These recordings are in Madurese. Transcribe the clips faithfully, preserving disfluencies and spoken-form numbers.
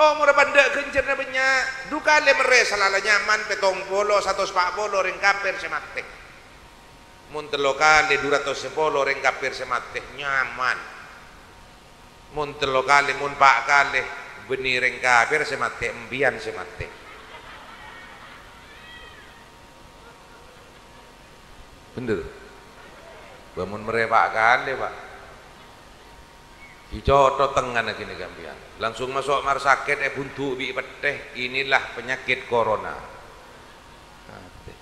Omorra pandâ' ghânjhârânna bânnya', du kalè merrè salala nyaman pèttong polo, satos pa' polo rèng kafir sè matè. Mon tello kalè du ratos sapolo rèng kafir sè matè, nyaman. Mon tello kalè, mon pa' kalè, bânnè rèng kafir sè matè, empèyan sè matè. Bhender. Bâ, mon merrè pa' kalè, Pa'. Ècotho' tengngana ghânèka empèyan. Langsung maso' mar sakèt, èbundu' bi' pettè, inilah penyakit corona.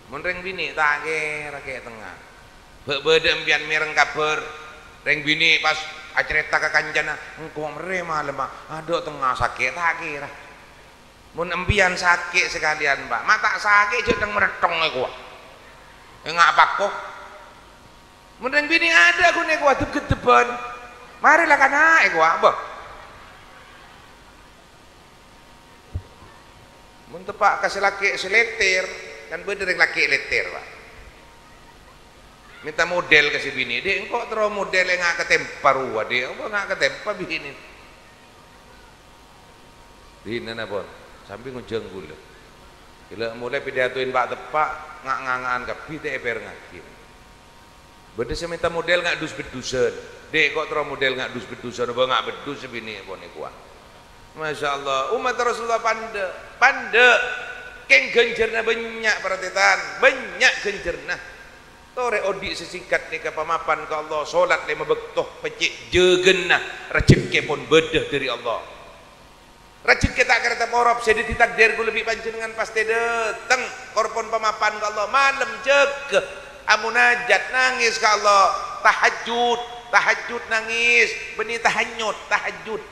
Mon rèng binè' ta' kèra kè' tengnga. Bâ' bâdâ empèyan mèreng kabhâr. Rèng binè' pas acarèta ka kancana, "Engko' merrè malemma, adâ' tengnga sakè'," ta' kèra. Mon empèyan sakè' sakalèyan, Pa', ma' ta' sakè' jhâ' teng-merettong è kowa. Enga' pako. Mon rèng binè' adâ' ghun è kowa dep-gheddhebhân. Marè la kana' è kowa, bâ. Mon teppa' ka sè lakè' sè lètèr, kan bâdâ rèng lakè' lètèr, Pa'. Mènta model ka sè binè', "Dhi', engko' terro model enga' katèmpa rowa, Dhi'." Apa enga' katèmpa binè'? Dinana pon, sambi ngonjhâng ghulâ. Ghellâ' molaè pidatoèn pa'-teppa', nga'-nganga'an kabbhi ta' èpèrengngaghi. Bâdâ sè mènta model nga' dus-beddusân. "Dhi', engko' terro model nga' dus-beddusân, bâ nga' beddus sè binè' pon è kowa." Masya Allah, ommatta Rasulullah pandâ', pandâ'. Kèng ghânjhârânna bânnya', para tètan, bânnya' ghânjhârânna. Torè odi' sè sèngkat nèka pamapan ka Allah, solat lèma bâkto, pècè' jâgâna, rajhekkè pon bâdâ dâri Allah. Rajhekkè ta' kèra taporop, sè dhâddhi takdir ghulâ bi' panjhennengngan pastè dâteng. Kor pon pamapan ka Allah, malem jâgâ, amonajat, nangès ka Allah, tahajjud, tahajjud nangès, bânnè tahanyut, tahajjud.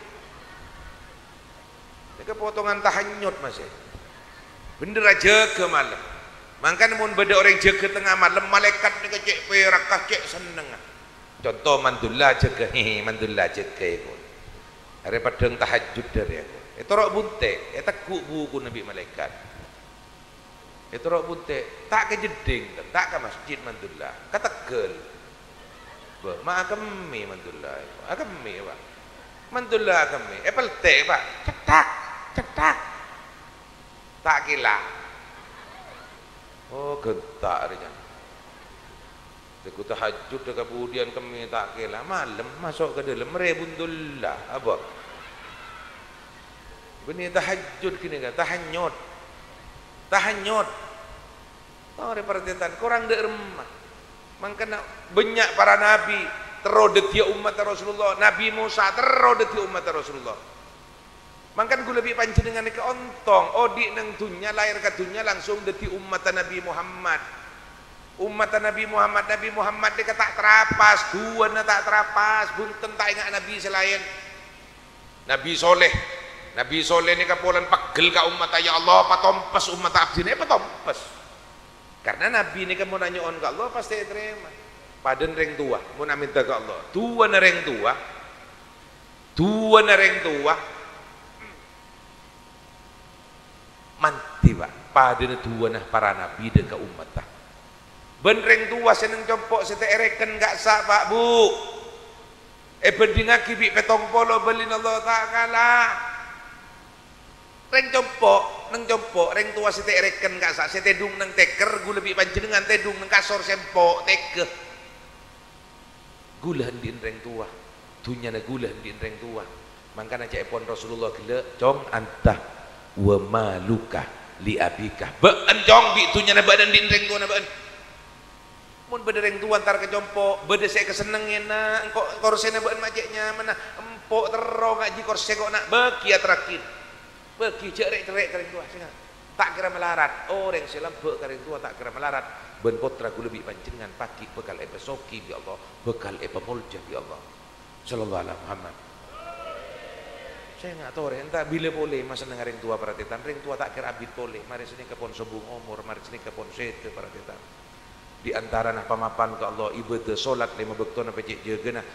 Nèka potongan tahanyut, masè. Bhender ajâgâ malem. Mangkana mon bâdâ orèng jâgâ tengnga malem, malaèkat nèka cè' pèrakka, cè' sennengnga. Conto, mandulla jâgâ, hehe, mandulla jâgâ, èko. Arè peddhâng tahajjud arè, èko. Ètoro' bunte', ètegghu' bukuna bi' malaèkat. Ètoro' bunte', ta' ka jeddhing, ta' ka masjid mandulla, ka tegghâl. Bâ, ma' akemmè mandulla, akemmè, Pa'. Mandulla akemmè, èpèltè', Pa'. Cetthak, cetthak. Ta' kèla. Oh, ghenta' rè, jân. Tegghu tahajjud kabudiyân kemmè ta' kèla, malem maso' ka dâlem rè bundulla, apa? Bânnè tahajjud ghânèka, tahanyut. Tahanyut. Torè, para tètan, korang dâ' remma. Mangkana bânnya' para nabbhi terro dhâddhiyâ ommatta Rasulullah. Nabbhi Musa terro dhâddhiyâ ommatta Rasulullah. Mangkana ghulâ bi' panjhennengngan nèka ontong, odi' neng dhunnya, laèr ka dhunnya langsung dhâddhi ommatta Nabbhi Muhammad. Ommatta Nabbhi Muhammad, Nabbhi Muhammad nèka ta' trapas, du'ana ta' trapas, bhunten ta' enga' nabbhi sè laèn. Nabbhi Shaleh, Nabbhi Shaleh nèka polana pegghel ka ommatta, "Ya Allah, patompes ommatta abdhina," èpatompes. Karna nabbhi nèka mon anyo'on ka Allah, pastè ètarèma. Padâna rèng towa, mon amènta ka Allah. Du'ana rèng towa, Du'ana rèng towa mandhi, Pa', padâna du'ana para nabbhi dâ' ka ommatta. Bân rèng towa sè neng compo' sè ta' èrèken ka'issa', Pa', Bu'. Èbhândhingngaghi bi' pèttong polo bâlina Allah ta' kala. Rèng compo', neng compo', rèng towa sè ta' èrèken ka'issa', sè tèdung neng tèkèr, ghulâ bi' panjhennengngan tèdung neng kasor sè empo' tèghâ. Ghulâ andi'na rèng towa, dhunnyana ghulâ andi'na rèng towa. Mangkana ca'èpon Rasulullah ghellâ', "Cong, anta wa maluka li abika." Bâ'na, Cong, bi' dhunnyana bâ'na andi'na rèng towana bâ'na. Mon bâdâ rèng towa entar ka compo', bâdâ sè èkasennengngè, "Na', engko' korsèna bâ'na ma' cè' nyamana, empo' terro ngajhi korsè ko', Na', bâghi aterraghi." Bâghi jhâ' rè'-cerrè' ka rèng towa, sènga'. Ta' kèra malarat. Orèng sè lambâ' ka rèng towa ta' kèra malarat. Bân pottra ghulâ bi' panjhennengngan pagghi' bhâkal èpasoghi bi' Allah, bhâkal èpamolja bi' Allah. Sallallahu ala Muhammad. Sènga' torè, enta' bilâ polè masennengnga rèng towa, para tètan. Rèng towa ta' kèra abit polè. Marè sanèka pon sombong omor, marè sanèka pon sèdhâ, para tètan. Di antarana pamapan ka Allah, ibâdâ, solat lèma bâktona pècè' jâgâna.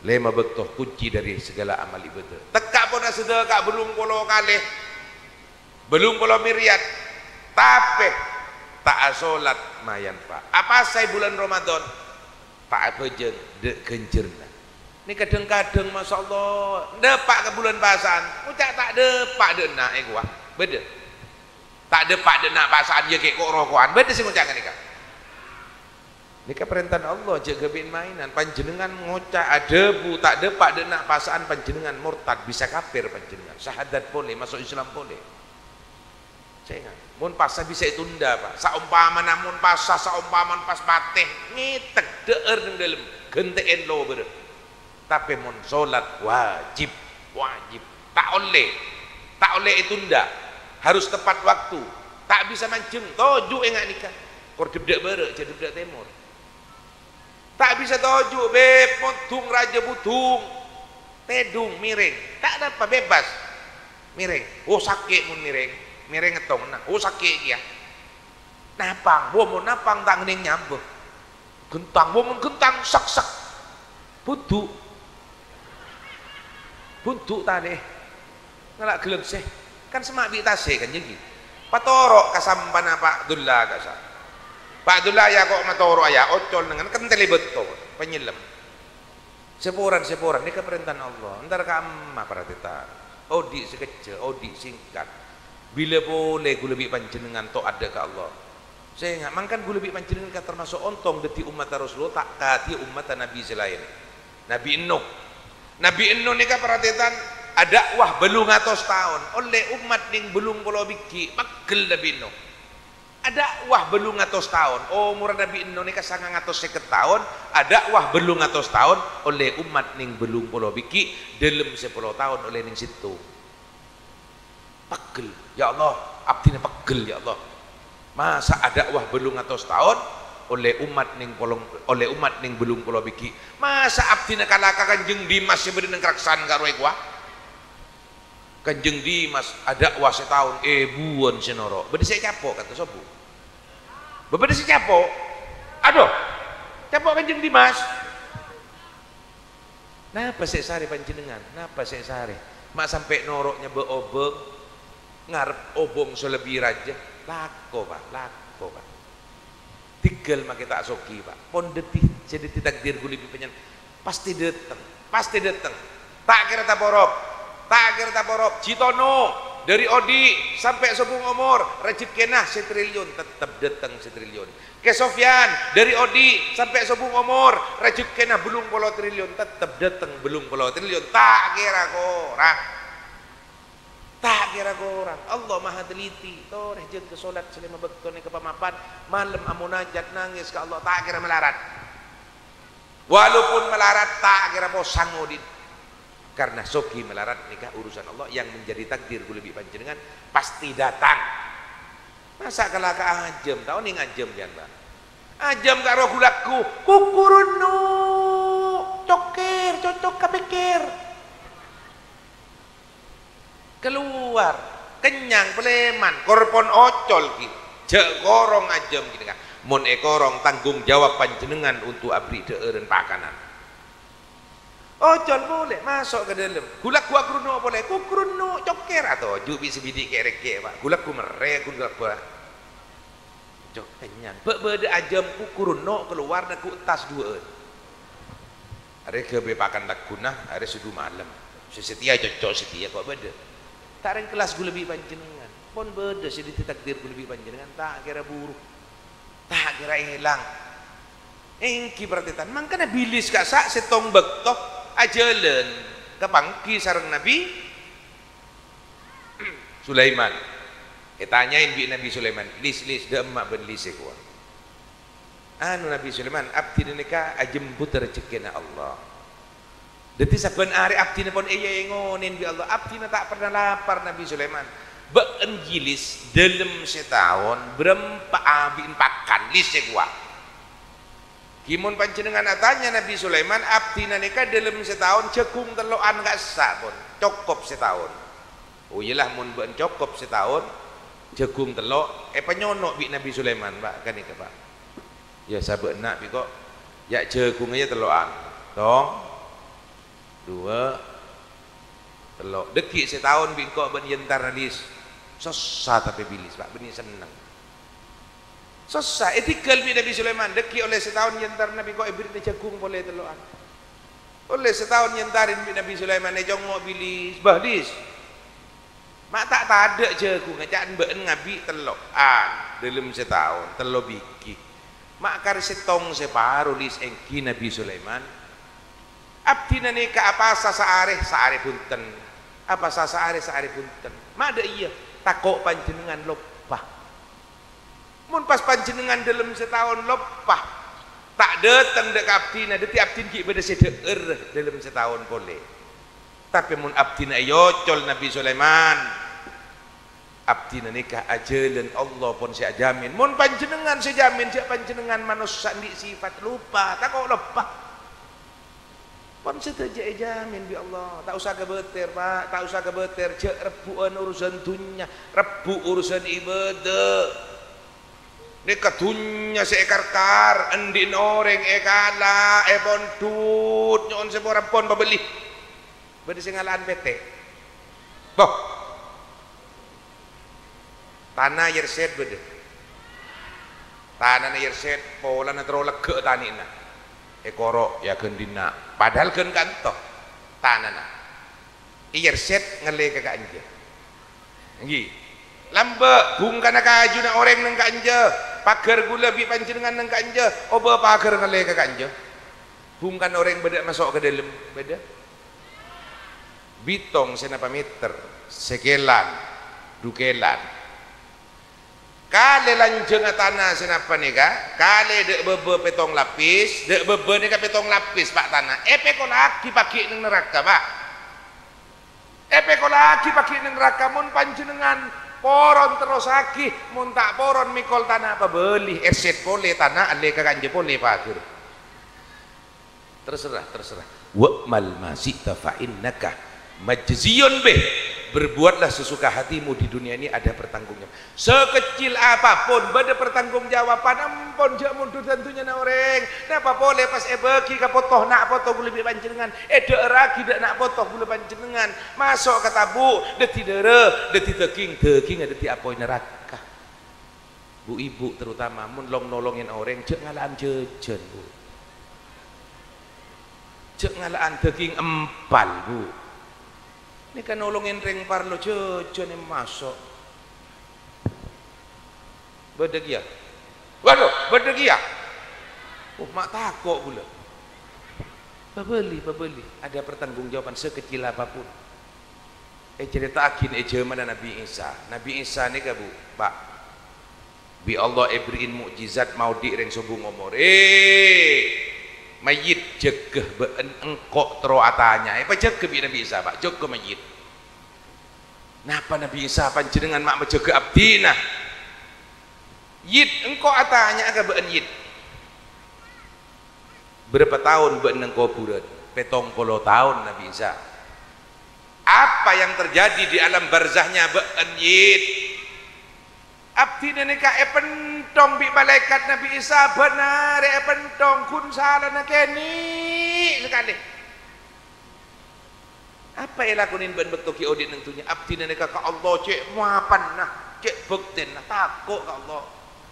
Lèma bâkto kunci dâri saghâlâ amal ibâdâ. Tekka' pon asadhâka bâllung polo kalè, bâllung polo miryat, tapè ta' asolat mayan, Pa'. Apasa è bulân Ramadan? Ta' abhâjâng dâ' ghânjhârânna. Nèka dhâng-kadhâng, masyaallah, dâpa' ka bulân pasa'an, ngoca' ta' dâpa' dâ' enna' è kowa. Bâdâ? Ta' dâpa' dâ' enna' pasa'an, iyâ ghi' ko'-roko'an. Bâdâ sè ngoca' ghânèka? Nèka parèntana Allah, jhâ' ghâbây maènan. Panjhennengngan ngoca' adhâbu ta' dâpa' dâ' enna' pasa'an, panjhennengngan mortad, bisa kafir panjhennengngan. Syahadat polè, maso' Islam polè. Sènga', mon pasa bisa ètunda, Pa'. Saompamana mon pasa, saompamana pas patè, ngètèk dhâ'âr neng dâlem, ghântè'èn lobârâ. Tapè mon solat wajib, wajib. Ta' ollè, ta' ollè ètunda. Harus tepat waktu. Ta' bisa manjheng, toju' enga' nèka. Kor dâbdâ' bârâ', jhâ' dâbdâ' tèmor. Ta' bisa toju', Bib, mondhung rajâ budhung. Tèdung, mèrèng. Ta' napa, bebas. Mèrèng. Oh, sakè' mon mèrèng. Mèrèng ngettong, nah. Oh, sakè' kèya. Napang. Wah, mon napang ta' ngennèng nyambâ. Ghentang. Wah, mon ghentang, sak-sak. Budhu. Budhu talè. Ngala' ghellângsè. Kan semma' bi' tasè kan jâghi. Patoro' ka sampana Pa' Abdullah ka'issa'. Pa' Abdullah, ya, ko' matoro'a, ya, ocol nengngan kentèlè bâto, panyellem. Sèporan, sèporan, nèka parèntana Allah. Entar ka'imma parhatikan. Odi' sè kejjhâ', odi' singkat. Bilâ polè ghulâ bi' panjhennengngan to'at dâ' ka Allah. Sènga', mangkana ghulâ bi' panjhennengngan ka termaso' ontong dhâddhi ommatta Rasulullah, ta' kadhi ommatta Nabi sè laèn. Nabi Nuh. Nabi Nuh nèka parhatikan, adâ'wah bâllung atos taon, ollè ommat nèng bâllung polo bighi', pegghel Nabi Nuh. Adâ'wah bâllung atos taon, omorra Nabi Nuh nèka sangang atos sèket taon, adâ'wah bâllung atos taon, ollè ommat nèng bâllung polo bighi', dâlem sapolo taon ollè nèng sèttong. Pegghel, "Ya Allah, abdhina pegghel, ya Allah. Masa' adâ'wah bâllung atos taon, ollè ommat nèng polong, ollè ommat nèng bâllung polo bighi'? Masa' abdhina kala ka Kanjeng Dimas sè bâdâ nèng Kraksan ka'rowa è kowa?" Kanjeng Dimas adâ'wah sataon èbuwân sè noro'. Bâdâ sè ècapo' ka'dinto sobbhu. Bâdâ sè ècapo'. Adu, capo' Kanjeng Dimas. Napa sè èsarè panjhennengngan? Napa sè èsarè? Ma' sampè' noro' nyabâ' obâng, ngarep obâng sè lebbi rajâ. Lako, Pa', lako, Pa'. Dhigghâl makè ta' soghi, Pa'. Pon dhâddhi, sè dhâddhi takdir ghulâ bi' panjhennengngan pastè dâteng, pastè dâteng. Ta' kèra taporop, ta' kèra taporop. Jhâ' tono, dâri odi' sampè' sobung omor, rajhekkèna sè triliun, tettep dâteng sè triliun. Kè Sofyan, dâri odi' sampè' sobung omor, rajhekkèna bâllung polo triliun, tettep dâteng bâllung polo triliun. Ta' kèra korang. Ta' kèra korang. Allah Maha Teliti. Torè jâgâ solat sè lèma bâkto nèka pamapan. Malem amonajat nangès ka Allah. Ta' kèra malarat. Walaupun malarat, ta' kèra posang odi'. Karena soghi malarat nèka urusan Allah yang menjadi takdir ghulâ bi' panjhennengngan pasti datang. Masa' kala ka ajâm, ta' onèng ajâm, jân, Pa'? Ajâm ka'rowa ghu-lagghu, "Kukurunnu', cokèr, cocok ka pèkkèr." Kalowar, kennyang, palèman, kor pon ocol ghi. Jhâ' korong ajâm ghânèka. Mon èkorong, tanggung jawab panjhennengngan onto' aberri' dhâ'ârân pakanan. Ocol polè, maso' ka dâlem. Ghu-lagghu akrunno' polè, kukrunno' cokèr. Atoju' bi' sè bidi' kè'-rèkè', Pa'. Ghu-lagghu merrè, ghu-lagghu. Cok, kennyang. Bâ', bâdâ ajâm kukrunno' kalowar neggu' tas duwâ'ân. Arè ghâbây pakan lagghuna, arè sudu malem. Sè satèya cocok satèya kok bâdâ. Ta' rèng kellas ghulâ bi' panjhennengngan. Pon bâdâ sè dhâddhi takdir ghulâ bi' panjhennengngan, ta' kèra buru. Ta' kèra èlang. Èngghi parhatikan, mangkana bilis ka'issa' sèttong bâkto ajhâlân ka pangghi sareng Nabbhi Sulaiman. Ètanya'è bi' Nabbhi Sulaiman, "Lis, Lis, dâ' emma' bân Lis è kowa." Anu, Nabbhi Sulaiman, "Abdhina nèka ajembut rajhekkèna Allah. Dhâddhi sabbhân arè abdhina pon èyèngonè bi' Allah. Abdhina ta' pernah lapar, Nabbhi Sulaiman. Bâ'en ghi Lis, dâlem sataon bârâmpa'a abi'en pakan Lis è kowa?" Ghi mon panjhennengngan atanya Nabbhi Sulaiman, "Abdhina nèka dâlem sataon jhâghung tello'an ka'issa' pon, cokop sataon." Oh, iyâlah, mon bâ'en cokop sataon, jhâghung tello' èpanyono' bi' Nabbhi Sulaiman, Pa', ghânèka, Pa'. Iyâ, sabâ'na bi' ko', yâ, jhâghungnga yâ tello'an. Tong, duwâ', tello'. Dhâggi' sataon bi' engko' bâ'en èntar Lis. Sossa tapè bi' Lis, Pa', bânnè senneng. Sossa, èdhigghâl bi' Nabbhi Sulaiman, dhâggi' ollè sataon èntar Nabbhi ko' èbherri'na jhâghung polè tello'an. Ollè sataon nyèntarè bi' Nabbhi Sulaiman ècongngo' bi' Lis. "Bâh, Lis, ma' ta' tadâ' jhâghungnga, ca'na bâ'na ngabi' tello'an dâlem sataon, tello' bighi. Ma' karè sèttong sè paro, Lis, èngghi Nabbhi Sulaiman. Abdhina nèka apasa saarè, saarè bhunten. Apasa saarè, saarè bhunten. Ma' dâ' iyâ, tako' panjhennengngan loppa." Mon pas panjhennengngan dâlem sataon loppa, ta' dâteng dâ' ka abdhina, dhâddhi abdhina ghi' bâdâ sè dhâ'âr dâlem sataon polè. Tapè mon abdhina èocol Nabbhi Sulaiman, abdhina nèka ajhâlân, Allah pon sè ajhâmin. Mon panjhennengngan sè jhâmin, jhâ' panjhennengngan manossa andi' sifat loppa, tako' loppa. Pon sadhâjâ èjhâmin bi' Allah. Ta' osa kabâtèr, Pa'. Ta' osa kabâtèr. Jhâ' rebbhu'ân urusan dhunnya. Rebbhu' urusan ibâdâ. Nèka dhunnya sè èkar-kar, andi'na orèng èkala', èpondhut, nyo'on sapora pon pabellè. Bâdâ sè ngala'an pètè'. Boh. Tana Yerset bâdâ. Tanana Yerset polana terro legghâ' tanè'na. Èkoro' èaghândhina. Padahal ghân kanto tanana. Yerset ngallè ka ka'anja. Èngghi. Lambâ' bhungkana kajuna orèng neng ka'anja. Paghâr ghulâ bi' panjhennengngan neng ka'anja. Obâ paghâr ngallè ka ka'anja. Bhungkana orèng bâdâ maso' ka dâlem. Bâdâ. Bitong sè napa mèter, sèkèlan, dukèlan. Kalè lanjhângnga tana sè napa nèka, kalè dâ' bâbâ pètong lapis, dâ' bâbâ nèka pètong lapis, Pa', tana. Èpèkola'aghi paghi' neng naraka, Pa'. Èpèkola'aghi paghi' neng naraka, mon panjhennengngan poron terrossaghi, mon ta' poron mèkol tana pabâli, Yerset polè tana, allè ka ka'anja polè paghâr. Terserah, terserah. "Wa'mal ma syi'ta fa innaka majziyun bih." Berbuatlah sesuka hatimu di dunia ini, ada pertanggungjawaban. Sekecil apapun, bâdâ pertanggungjawaban. Ampon, jhâ' mondhudhân dhunnyana orèng. Napa polè pas èbâghi ka poto, na' poto ghulâ bi' panjhennengngan. Èdhâ'ârraghi dâ' na' poto ghulâ panjhennengngan. Maso' ka tabu', dhâddhi dârâ, dhâddhi dhâghing, dhâghingnga dhâddhi apoy naraka. Bu'-ibu' terutama, mon long-nolongèn orèng, jhâ' ngala'an jhâjhân, Bu'. Jhâ' ngala'an dhâghing empal, Bu'. Nèka nolongèn rèng parlo jhâjhân, maso'. Bâdâ kèya? Waduh, bâdâ kèya? Oh, ma' tako' ghulâ. Pabâli, pabâli. Ada pertanggungjawaban sekecil apapun. Ècarèta'aghin è jhâmanna Nabbhi Isa. Nabbhi Isa nèka, Bu, Pa', bi' Allah èberri'in mo'jizat maodi' rèng sobung omor. "È, mayyit, jâgâ bâ'en, engko' terro atanya." Èpajâgâ bi' Nabbhi Isa, Pa', jâgâ mayyit. Napa Nabbhi Isa, "Panjhennengngan ma' majâgâ abdhina?" "Yit, engko' atanya'a ka bâ'en, Yit." "Bârâmpa taon bâ'en neng kobhurân?" "Pètong polo taon, Nabbhi Isa." "Apa yang terjadi di alam barzahnya bâ'en, Yit?" "Abdhina nèka èpenthong bi' malaèkat Nabbhi Isa, bhân arè èpenthong, ghun salana kènè' sakalè." "Apa èlakonè bâ'en bâkto ghi' odi' neng dhunnya?" "Abdhina nèka ka Allah cè' mapanna, cè' bhâktèna, tako' ka Allah.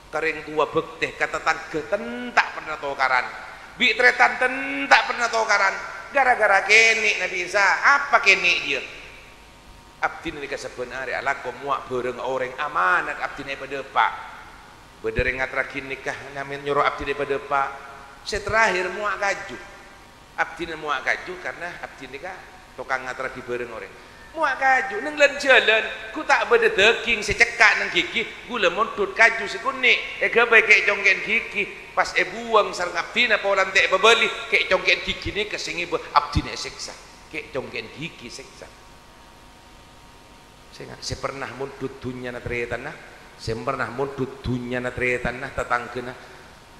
Ka rèng towa bhâktè, ka tatangghâ ten ta' pernah tokaran. Bi' tarètan ten ta' pernah tokaran. Ghârâ-ghârâ kènè', Nabbhi Isa." "Apa kènè' jiyâ?" "Abdhina nèka sabbhân arè alako mowa' bhârâng orèng amanat abdhina èpadâpa'. Bâdâ rèng ngaterraghi nèka nyamèn nyoro abdhina èpadâpa'. Sè terakhir mowa' kaju. Abdhina mowa' kaju karna abdhina nèka tokang ngaterraghi bhârâng orèng. Mowa' kaju neng lan-jhâlân, ghu ta' bâdâ dhâghing sè cekka' neng ghighi, ghulâ mondhut kaju sè konè', èghâbây kè' congkè'en ghighi. Pas èbuwâng sareng abdhina polana ta' èpabâli, kè' congkè'en ghighi nèka sè ngèbâ abdhina èsèksa. Kè' congkè'en ghighi sèksa." Sè nga-, sè pernah mondhut dhunnyana tarètanna, sè pernah mondhut dhunnyana tarètanna, tatangghâna,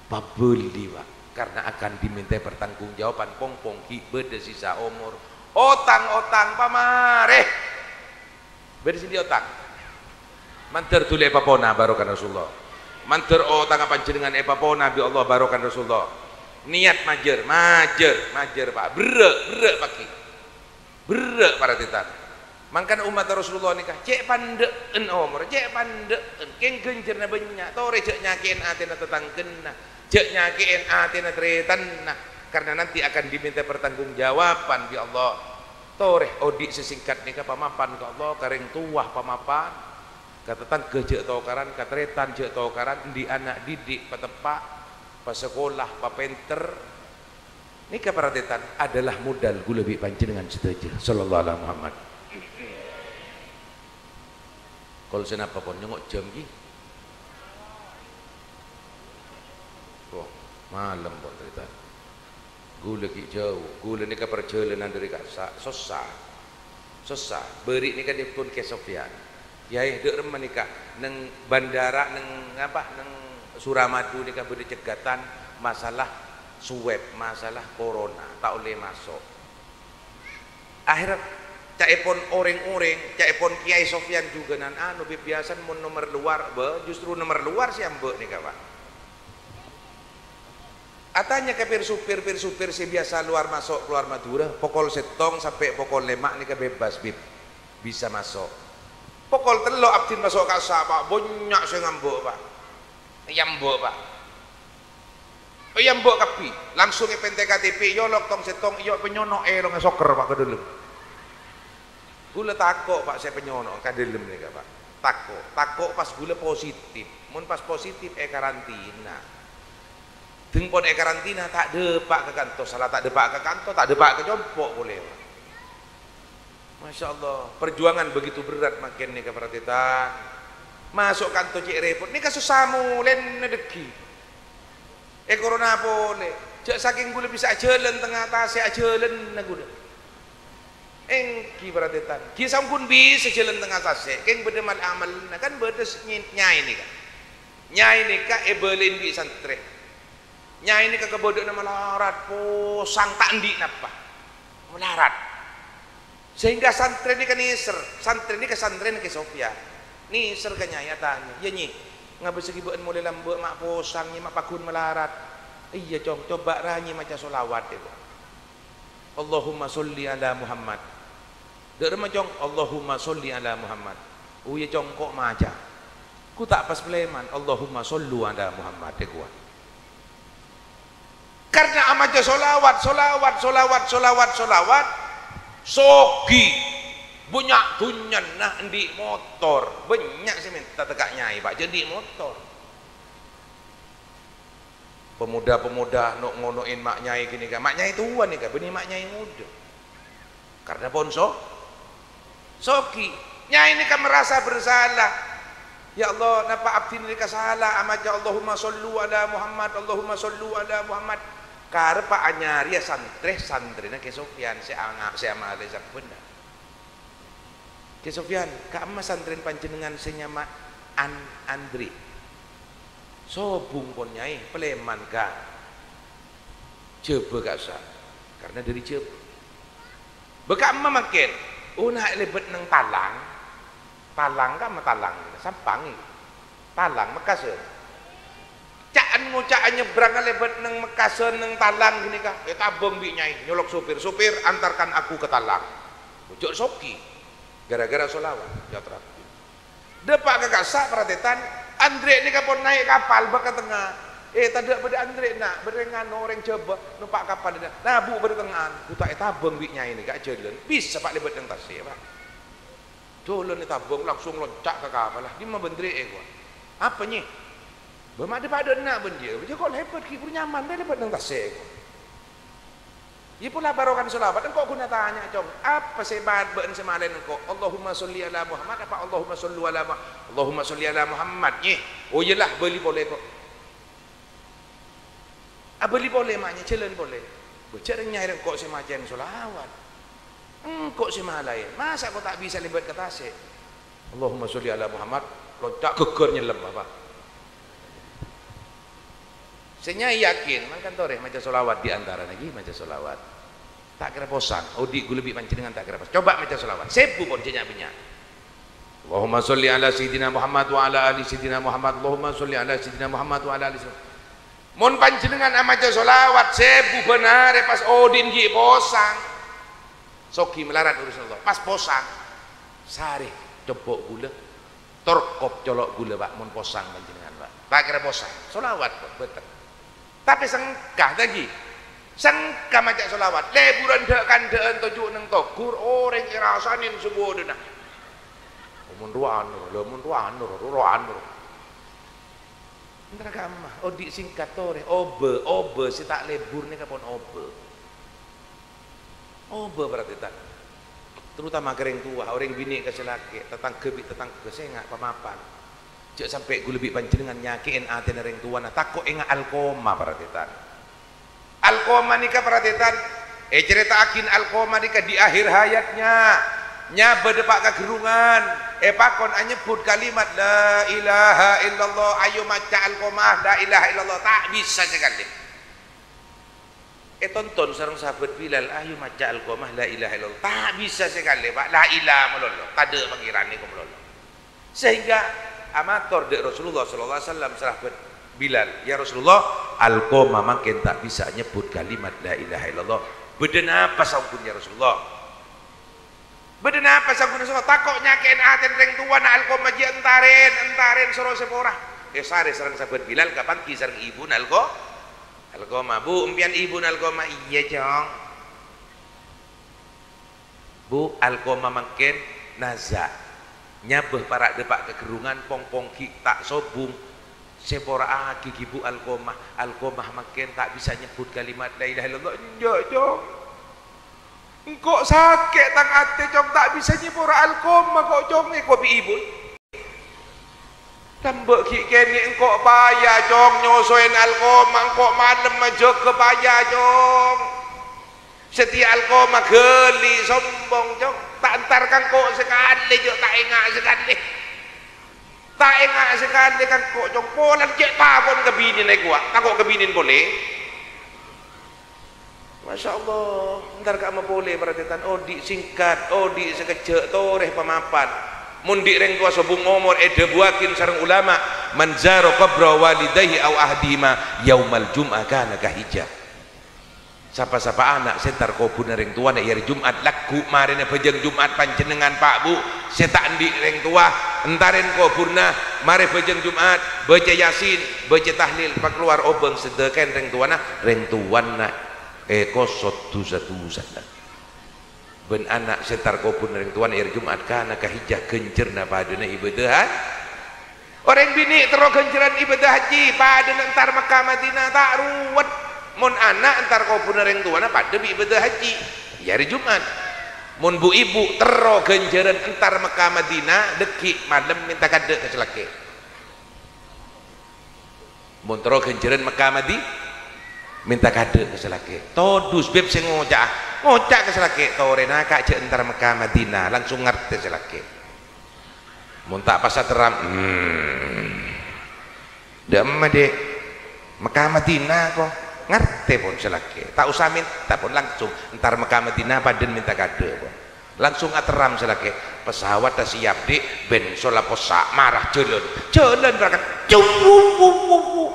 pabâli, Pa', karna akan dimintai pertanggungjawaban, pong-pong ghi' bâdâ sisa omor. Otang-otang pamarè. Bâdâ sè andi' otang? Mandhâr dhuli èpapona barokana Rasulullah. Mandhâr otangnga panjhennengngan èpapona bi' Allah barokana Rasulullah. Niyat majâr, majâr, majâr, Pa'. Berrâ', berrâ' paghi'. Berrâ' para tarètan. Mangkana ommatta Rasulullah nèka cè' pandâ'ân omorra, cè' pandâ'ân, kèng ghânjhârânna bânnya', torè jhâ' nyakè'è atèna tatangghâna, jhâ' nyakè'è atèna tarètanna. Karena nanti akan diminta pertanggungjawaban bi' Allah. Torè odi' sè sèngkat nèka pamapan ka Allah, ka rèng towa pamapan, ka tatangghâ jhâ' tokaran, ka tarètan jhâ' tokaran, andi' ana' didik pateppa', pasakola, papènter. Nèka para tarètan adalah modal ghulâ bi' panjhennengngan sadhâjâ. Sallallahu ala Muhammad. Kol sè napa pon nyongngo' jhâm ghi? Wah, malem pon tarètan. Ghulâ ghi' jhâu, ghulâ nèka parjhâlânan dâri ka'issa', sossa. Sossa. Bâri' nèka dipun Kè Sofyan. Yâ, dâ' remma nèka, neng bandara, neng apa, neng Suramadu nèka bâdâ cegghâtan masalah swab, masalah corona, ta' ollè maso'. Akhèr ca'èpon orèng-orèng, ca'èpon Kèyaè Sofyan jhughân, anu, bi-, biyasana mon nomer luar, bâ, justru nomer luar sè ambâ' nèka, Pak. Atanya ka pir-supir, pir-supir sè biyasa luar maso' ka luar Madhurâ, pokol sèttong sampè' pokol lèma' nèka bebas, Bib. Bisa maso'. Pokol tello' abdhina maso' ka'issa', Pak, bânnya' sè ngambâ', Pak. Èyambâ', Pak. Èyambâ' kabbhi. Langsung èpèntè K T P, èyolok tong-sèttong, èyo' pènyono', èlongnga sokker, Pak, ka dâlem. Ghulâ tako', Pak, sè pènyono' ka dâlem nèka, Pak. Tako'. Tako' pas ghulâ positif. Mon pas positif, èkarantina. Dhâng pon èkarantina, ta' dâpa' ka kanto. Sala ta' dâpa' ka kanto, ta' dâpa' ka compo' polè, Pak. Masya Allah, perjuangan begitu berat mangkèn nèka, para tarètan. Maso' kanto cè' rèpot. Nèka sossa molèna dhâggi'. È corona polè. Jhâ' sakèng ghulâ bisa ajhâlân tengnga tasè', ajhâlânna ghulâ. Èngghi, para tarètan. Ghi' saongghuna bisa jhâlân tengnga tasè'. Kèng bâdâ mal-amalla. Kan bâdâ s-, ny-, nyaè nèka. Nyaè nèka èbâlâi bi' santrè. Nyaè nèka kabâdâ'ânna malarat, posang, ta' andi' napa. Malarat. Sehingga santrè nèka nèser, santrè nèka santrèna Kè Sofyan. Nèser ka nyaè atanya, "Yâ, Nyè, ngabâs ghi' bâ'na molè lambâ' ma' posang, Nyè, ma' pagghun malarat?" "Iyâ, Cong, coba' ra, Nyè, maca sholawat, yâ, Cong. Allahumma sholli ala Muhammad." "Dâ' remma, Cong?" "Allahumma sholli ala Muhammad." "Oh, iyâ, Cong, engko' maca." Ghu ta' pas palèman, "Allahumma shollu ala Muhammad," yâ, ghuwâ. Karena amaca sholawat, sholawat, sholawat, sholawat, sholawat, soghi. Bânnya' dhunnyana andi' motor. Bânnya' sè mènta tekka' nyaè, Pak, jhâ' andi' motor. Pemuda-pemuda no'-ngono'è ma' nyaè ghânèka. Ma' nyaè towa nèka, bânnè ma' nyaè ngodâ. Karena pon so-, soghi. Nyaè nèka merasa bersalah. "Ya Allah, napa abdhina nèka sala amaca Allahumma shollu ala Muhammad, Allahumma shollu ala Muhammad?" Kareppa anyarèya santrè-santrèna Kè Sofyan sè anga-, sè amalè sabbhânna. "Kè Sofyan, ka'emma santrèna panjhennengngan sè nyama An-, Andri?" "Sobung pon, Nyaè, palèman ka Jhâbâ ka'issa', karena dâri Jhâbâ." "Bâ ka'emma mangkèn?" "Oh, na' lèbât neng Talang." "Talang ka'emma Talang?" "Sampang, è. Talang, Mekkasân." Ca'an ngoca'a nyabrangnga lèbât neng Mekkasân, neng Talang ghânèka, ètabâng bi' nyaè, nyolok sopir, "Sopir, antarkan aku ke Talang." Ojhâ' soghi, gara-gara sholawat, ya Rabbi. Dâpa' ka ka'issa', para tarètan, Andri' nèka pon naè' kapal bâ' ka tengnga. Eh, tadâ' bâdâ Andri', na', bâreng anu orèng Jhâbâ nompa' kapal, na-, nabu' bâdâ tengnga'an. Ghu ta' ètabâng bi' nyaè nèka ajhâlân. Bisa, Pak, lèbât neng tasè', Pak. Jhâlân ètabâng langsung lonca' ka kapal. "Dimma bâ' Andri', ghuwâ?" "Apa, Nyè?" "Bâ' ma' dâ'-padâ'na bân jiyâ, jiyâ kok lèbât ghi' bhuru nyaman bhâi lèbât neng tasè', ghuwâ." Iyâ pola barokan sholawat, engko' ghun atanya, Cong, apa sè bâ-, bâ'na sè malèn engko'? Allahumma sholli ala Muhammad apa Allahumma shollu ala Mu-, Allahumma sholli ala Muhammad, Nyè? Oh, iyâlah, bâli polè, kok. Abâli polè, ma' Nyè, jhâlân polè. Bâ' jhâ' rèng-nyaè rèng engko' sè maca'an sholawat. Engko' sè malaè. Masa' kok ta' bisa lèbât ka tasè'? Allahumma sholli ala Muhammad, lonca' ghâgghâr nyellem, apa? Sè nyaè yakin, mangkana torè maca sholawat di antarana ghi, maca sholawat. Ta' kèra posang, odi' ghulâ bi' panjhennengngan ta' kèra posang. Coba maca sholawat, sèbu pon jhâ' nya'-bânnya'. Allahumma sholli ala Sayyidina Muhammad wa ala ali Sayyidina Muhammad. Allahumma sholli ala Sayyidina Muhammad wa ala ali Sayyidina. Mon panjhennengngan amaca sholawat sèbu bân arè pas odi'na ghi' posang. Soghi malarat urusan Allah. Pas posang, sarè compo' ghulâ, torkop colo' ghulâ, Pak, mon posang panjhennengngan, Pak. Ta' kèra posang. Sholawat, Pak, bhâteng. Tapè sengka, ta' ghi. Sengka maca sholawat, leburan dha'-kandha'an toju' neng Togur, oreng erasanen sabudhuna. Mon rowa anur, lha mon rowa anur, rowa anur. Entar kamma, odi' singkat tore, oba, oba se ta' lebur neka pon oba. Oba, parhatikan. Terutama ka reng towa, oreng bine' ka se lake, tetangga bi' tetangga, senga' pamapan. Ja' sampe' gula bi' panjenengan nyake'en atena reng towana, tako' enga' Alkoma, parhatikan. Alkoma neka, parhatikan, ecareta'agin Alkoma neka di akhir hayatnya, nyaba deppa' ka gerrungan, epakon anyebbut kalimat, "La ilaha illallah." Ayo maca Alkoma, "La ilaha illallah." Ta' bisa sakale. Etonton sareng sahabat Bilal, "Ayo maca Alkoma, la ilaha illallah." Ta' bisa sakale, Pak. La ilaha malolo, tadha' Pangeran neka malolo. Sehingga amator dha' Rasulullah sallallahu alaihi wasallam, sahabat Bilal, "Ya Rasulullah, Alkoma mangken ta' bisa nyebbut kalimat la ilaha illallah. Bâdâ napa saongghuna, ya Rasulullah?" "Bâdâ napa saongghuna, Rasulullah?" "Tako' nyake'en atena reng towana Alkoma, jâ' entaren, entaren soro sepora." Esare sareng sahabat Bilal, kapangghi sareng ibuna Alko-, Alkoma. "Bu, empèyan ibuna Alkoma?" "Iyâ, Cong." "Bu, Alkoma mangken naza'. Nyaba para' deppa' ka gerrungan, pong-pong ghi' ta' sobung. Sepora'aghi ghi, Bu, Alkoma. Alkoma mangken ta' bisa nyebbut kalimat la ilaha illallah." "Enjâ', Cong. Engko' sake' tang ate, Cong, ta' bisa nyepora Alkoma ko', Cong," eko bi' ibu. "Lamba' ghi' kene engko' paya, Cong, nyosoen Alkoma, engko' malem ajâgâ paya, Cong. Sateya Alkoma ghâli, sombong, Cong. Ta' entar ka engko' sakale, jâ' ta' enga' sakale. Ta' enga' sakale ka engko', Cong. Polana cè' tako'en ka binena ekowa, tako' ka binena pole." Masya Allah, entar ka'amma pole, parhatikan, odi' singkat, odi' sakejjhâ', torè pamapan. Mon andi' rèng towa sobung omor, èdhâbuwâghin sareng ulama, "Man zara qabra walidaihi au ahadihima yaumal jum'ah kana kahijah." Sapa-sapa ana' sè entar kobhurna rèng towana è arè Jum'at, lagghu' marèna bhâjâng Jum'at, panjhennengngan, Pa', Bu', sè ta' andi' rèng towa, entarèn kobhurna, marè bhâjâng Jum'at, baca Yasin, baca tahlil, pakalowar obâng sadhâkaèn rèng towana, rèng towana èkosot dhusa-dhusana. Bân ana' sè entar kobhurna rèng towana è arè Jum'at kana kahijah ghânjhârânna padâna ibâdâh ha-, orèng binè' terro ghânjhârân ibâdâh hajji, padâna entar Mekka Madinah, ta' ruwet. Mon ana' entar kobhurna rèng towana padâ bi' ibâdâh hajji, è arè Jum'at. Mon bu'-ibu' terro ghânjhârân entar Mekka Madinah, dâggi' malem mènta kaadâ' ka sè lakè'. Mon terro ghânjhârân Mekka Madi-, mènta kaadâ' ka sè lakè'. Todus, Beb, sè ngoca'a. Ngoca' ka sè lakè', "Torè naka' jhâ' entar Mekka Madinah," langsung ngartè sè lakè'. Mon ta' pas aterram, hmm. "Dâ'emma, Dhi'? Mekka Madinah, ko'." Ngartè pon sè lakè'. Ta' osa mènta pon, langsung entar Mekka Madinah, padâna mènta kaadâ' pon. Langsung aterram sè lakè', "Pesawat ta' siap, Dhi', bèn sola possa', mara jhâlân." Jhâlân berangkat. Cung, wung, wung, wung, wung.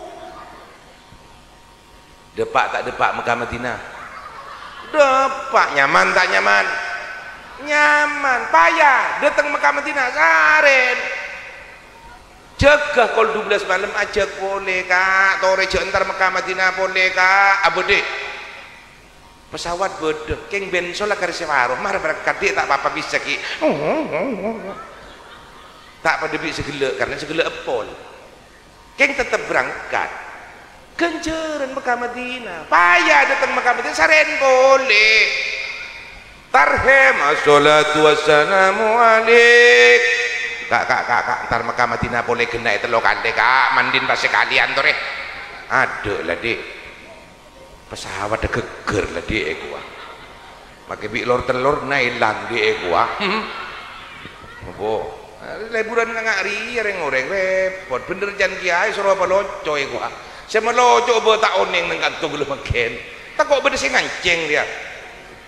Dâpa' ta' dâpa' Mekka Madinah? Dâpa'. Nyaman ta' nyaman? Nyaman. Paya dâteng Mekka Madinah, sarèn. Jâgâ kol dua belas malem ajâk polè, Ka'. Torè jhâ' entar Mekka Madinah polè, Ka'. Abâdhi. Pesawat bâdâ, kèng bèn sola karè sè faro, mara berangkat, Dhi', ta' pa-apa bisa, ghi'. Ta' padâ bi' sè ghellâ', karna sè ghellâ' èpol. Kèng tettep berangkat. Ghânjhârân Mekka Madinah. Paya dâteng Mekka Madinah, sarèn polè. Tarhim, assalatu wassalamu alaik. Ka', Ka', Ka', Ka', entar Mekka Madinah polè ghenna'è tello kalè, Ka'. Mandhin pas sakalèyan, torè. Adâ' la, Dhi'. Pesawat ghâgghâr la, Dhi', è kowa. Makè bi' lor-tellorna èlang, Dhi', è kowa. Apa? Leburan nga-, nga' rèya rèng-orèng, rèpot. Bhender can kiyaè soro paloco' è kowa. Sè maloco' bâ' ta' onèng neng kanto ghulâ mangkèn. Tako' bâdâ sè ngancèng rèya.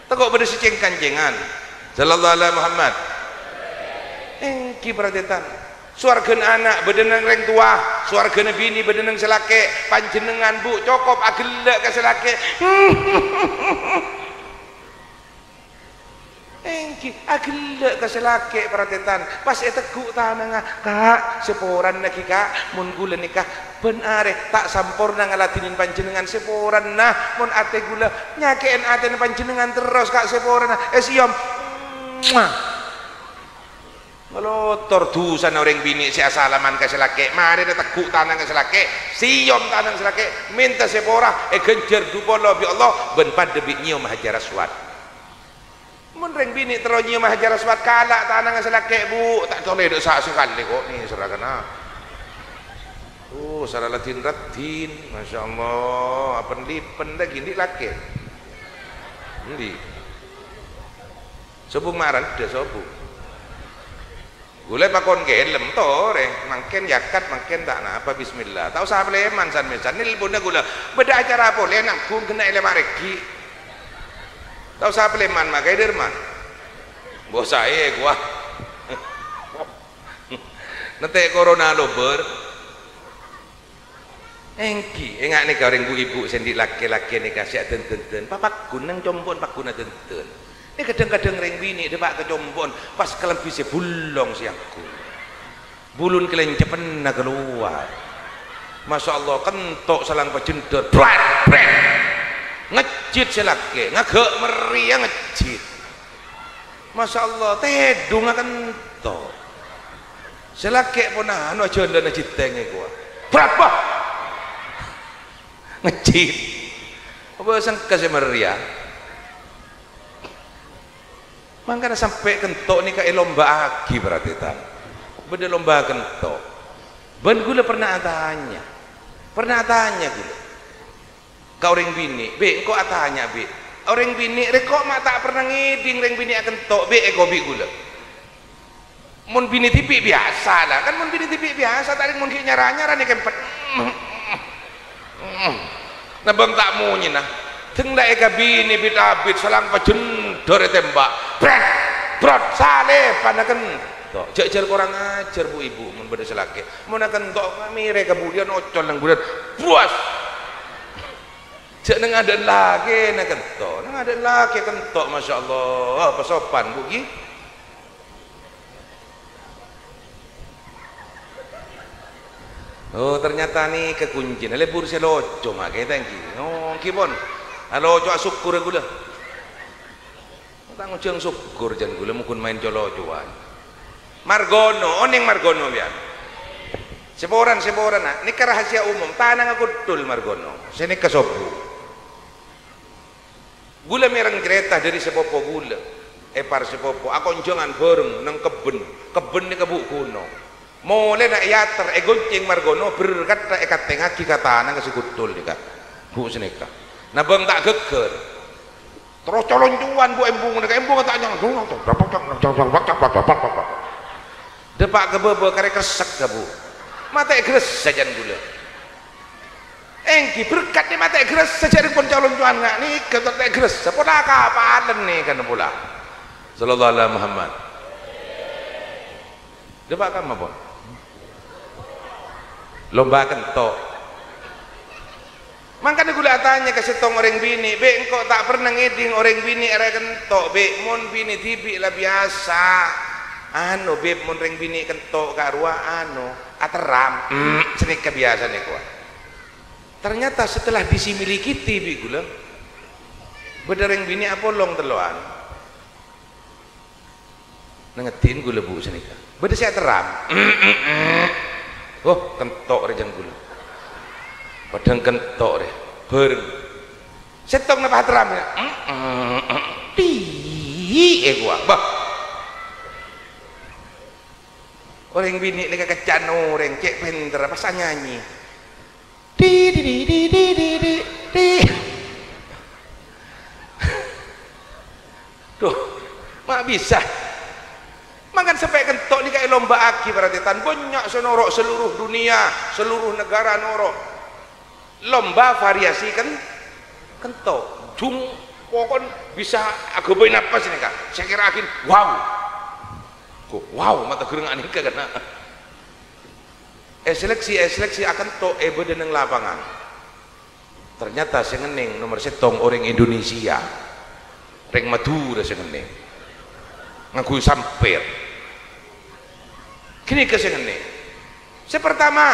Tako' bâdâ sè cèng-kancèngan. Sallallahu ala Muhammad. Èngghi parhatikan. Sowarghâna ana' bâdâna rèng towa, sowarghâna binè bâdâna sè lakè', panjhennengngan, Bu', cokop aghellâ' ka sè lakè'. Èngghi, aghellâ' ka sè lakè', para tètan. Pas ètegghu' tanangnga, "Ka', sè porana ghi, Ka', mon ghulâ nèka bân arè ta' samporna ngaladhinin panjhennengngan, sè porana mon atè ghulâ nyakè'è atèna panjhennengngan terros, Ka', sè porana." Èsèyom. Muah. Ngalotor dhusana orèng binè' sè asalaman ka sè lakè', marèna tegghu' tanangnga sè lakè', sèyom tanangnga sè lakè', mènta sè pora, èghânjhâr du polo bi' Allah, bân padâ bi' nyèyom Hajar Aswad. Mon rèng binè' terro nyèyom Hajar Aswad, kala' tanangnga sè lakè', Bu, ta' tolè dâ' sa-, sakalè ko', nèserra kana. Oh, sara ladhin-raddhin, Masya Allah, apen-lipen lagi, ndi' lakè'? Ndi'? Sobung marèn, dâ' sobung. Ghulâ pakon kèlem, torè, mangkèn yakat, mangkèn ta' napa, bismillah. Ta' osa palèman san-mèsan, nèlponna ghulâ. Bâdâ acara polè, nangghung ghenna' è lèma' règhi'. Ta' osa palèman, makaè dârma. Mbok saè, ghuwa. Nètè' corona lobâr. Èngghi, ènga' nèka orèng bu-ibu sè ndi' lakè-lakè nèka sè adân-dândân, papaggun neng compo'na paggun adân-dândân. Nè kadhâng-kadhâng rèng binè' dâpa' ka compo'na pas kalambhi sè bulong sè angghu. Bulun kalènceppenna kalowar. Masya Allah, kento' salang pajhendher, brèt, brèt. Ngejjhit sè lakè, ngaghâ' mèrèya ngejjhit. Masya Allah, tèdhungnga kento'. Sè lakè' pon anu ajhâlân ajhitèngè kowa. Brabba! Ngejjhit. Apa sengka sè mèrèya? Mangkana sampè' kento' nèka èlomba'aghi, para tètan. Bâdâ lomba kento'. Bân ghulâ pernah atanya. Pernah atanya ghulâ. Ka orèng binè', "Bi', engko' atanya, Bi'. Orèng binè' rè ko' ma' ta' pernah ngèdhing rèng binè' akento', Bi', èkobi' ghulâ." Mon binè dhibi' biyasa, la, kan mon binè dhibi' biyasa, ta' rèng mon ghi' nyara-nyara nè kempet. Nabâng ta' monyèna. Dâng la èkabinè bit-abit, salang pajhendher ètèmba'. Brèt, brot, salèbhân akento'. Jhâ'-jhâr korang ajhâr, bu-ibu, mon bâdâ sè lakè'. Mon akento' mèrè ka budiyân, ocol neng budiyân. Buas! Jhâ' neng adâ'na lakèna kento', neng adâ'na lakè kento', masya Allah, pasopan, Bu, ghi. Oh, ternyata nèka kuncina, lebur sè loco, ma' kèta ghi. Oh, ghi pon. Aloco asokkor ghulâ. Ta' ngojhâng sokkor jhân ghulâ mon ghun maèn co-locowan. Margono, onèng Margono, biyân. Sèporan, sèporan, na. Nèka rahasia umum, tanangnga koddhul Margono. Sè nèka sobbhu. Ghulâ mèreng carèta dâri sapapa ghulâ. Èpar sapapa, akonjhângan bhâreng neng kebbhân. Kebbhân nèka bu' ghunong. Molèna èyater, ègoncèng Margono, berkata èkantèngngaghi ka tanangnga sè koddhul nèka. Bu' sanèka. Nabâng ta' ghâggâr. Terros caloncowan, Bu, embung nèka, embung ta' nyang. Dâpa' ka bâbâ karè kressek, Bu. Matè gressa jhân ghulâ. Èngghi berkat nè matè gressa jhâ' rèng pon caloncowan nga' nèka matè gressa. Pola kapalen nèka pola. Sallallahu ala Muhammad. Dâpa' kamma, pon? Lomba kento'. Mangkana ghulâ atanya ka sèttong orèng binè', "Bi', engko' ta' pernah ngèdhing orèng binè' arè kento', Bi'. Mon binè' dhibi' la biyasa." Anu, Bib, mon rèng binè' kento' ka rowa, anu, aterram. Hmm, sanèka biyasana kowa. Ternyata setelah disimilikiti bi' ghulâ, bâdâ rèng binè' apolong tello'an. Nangèdin ghulâ bu' sanèka. Bâdâ sè aterram. Oh, kento' rè jhân ghulâ. Padhâng kento' rè. Bhâreng. Sèttong napa aterram, ya? Ti, è, kowa. Bah. Orèng binè' nèka kecca'na orèng, cè' pènterra, pas anyanyi. Di, di, di. Duh, ma' bisa. Mangkana sampè' kento' nèka èlomba'aghi, para tètan. Bânnya' sè noro' seluruh dunia, seluruh negara noro'. Lomba variasi ken-, kento'. Jung, pokon bisa aghâbây napas nèka. Sè kèra'aghin, wow. Ko, wow, mata gereng anèka kana. Èseleksi, èseleksi akento' è bâdâ neng lapangan. Ternyata sè ngennèng nomer sèttong orèng Indonesia. Rèng Madhurâ sè ngennèng. Ngangghuy sampèr. Ghânèka sè ngennèng. Sè pertama,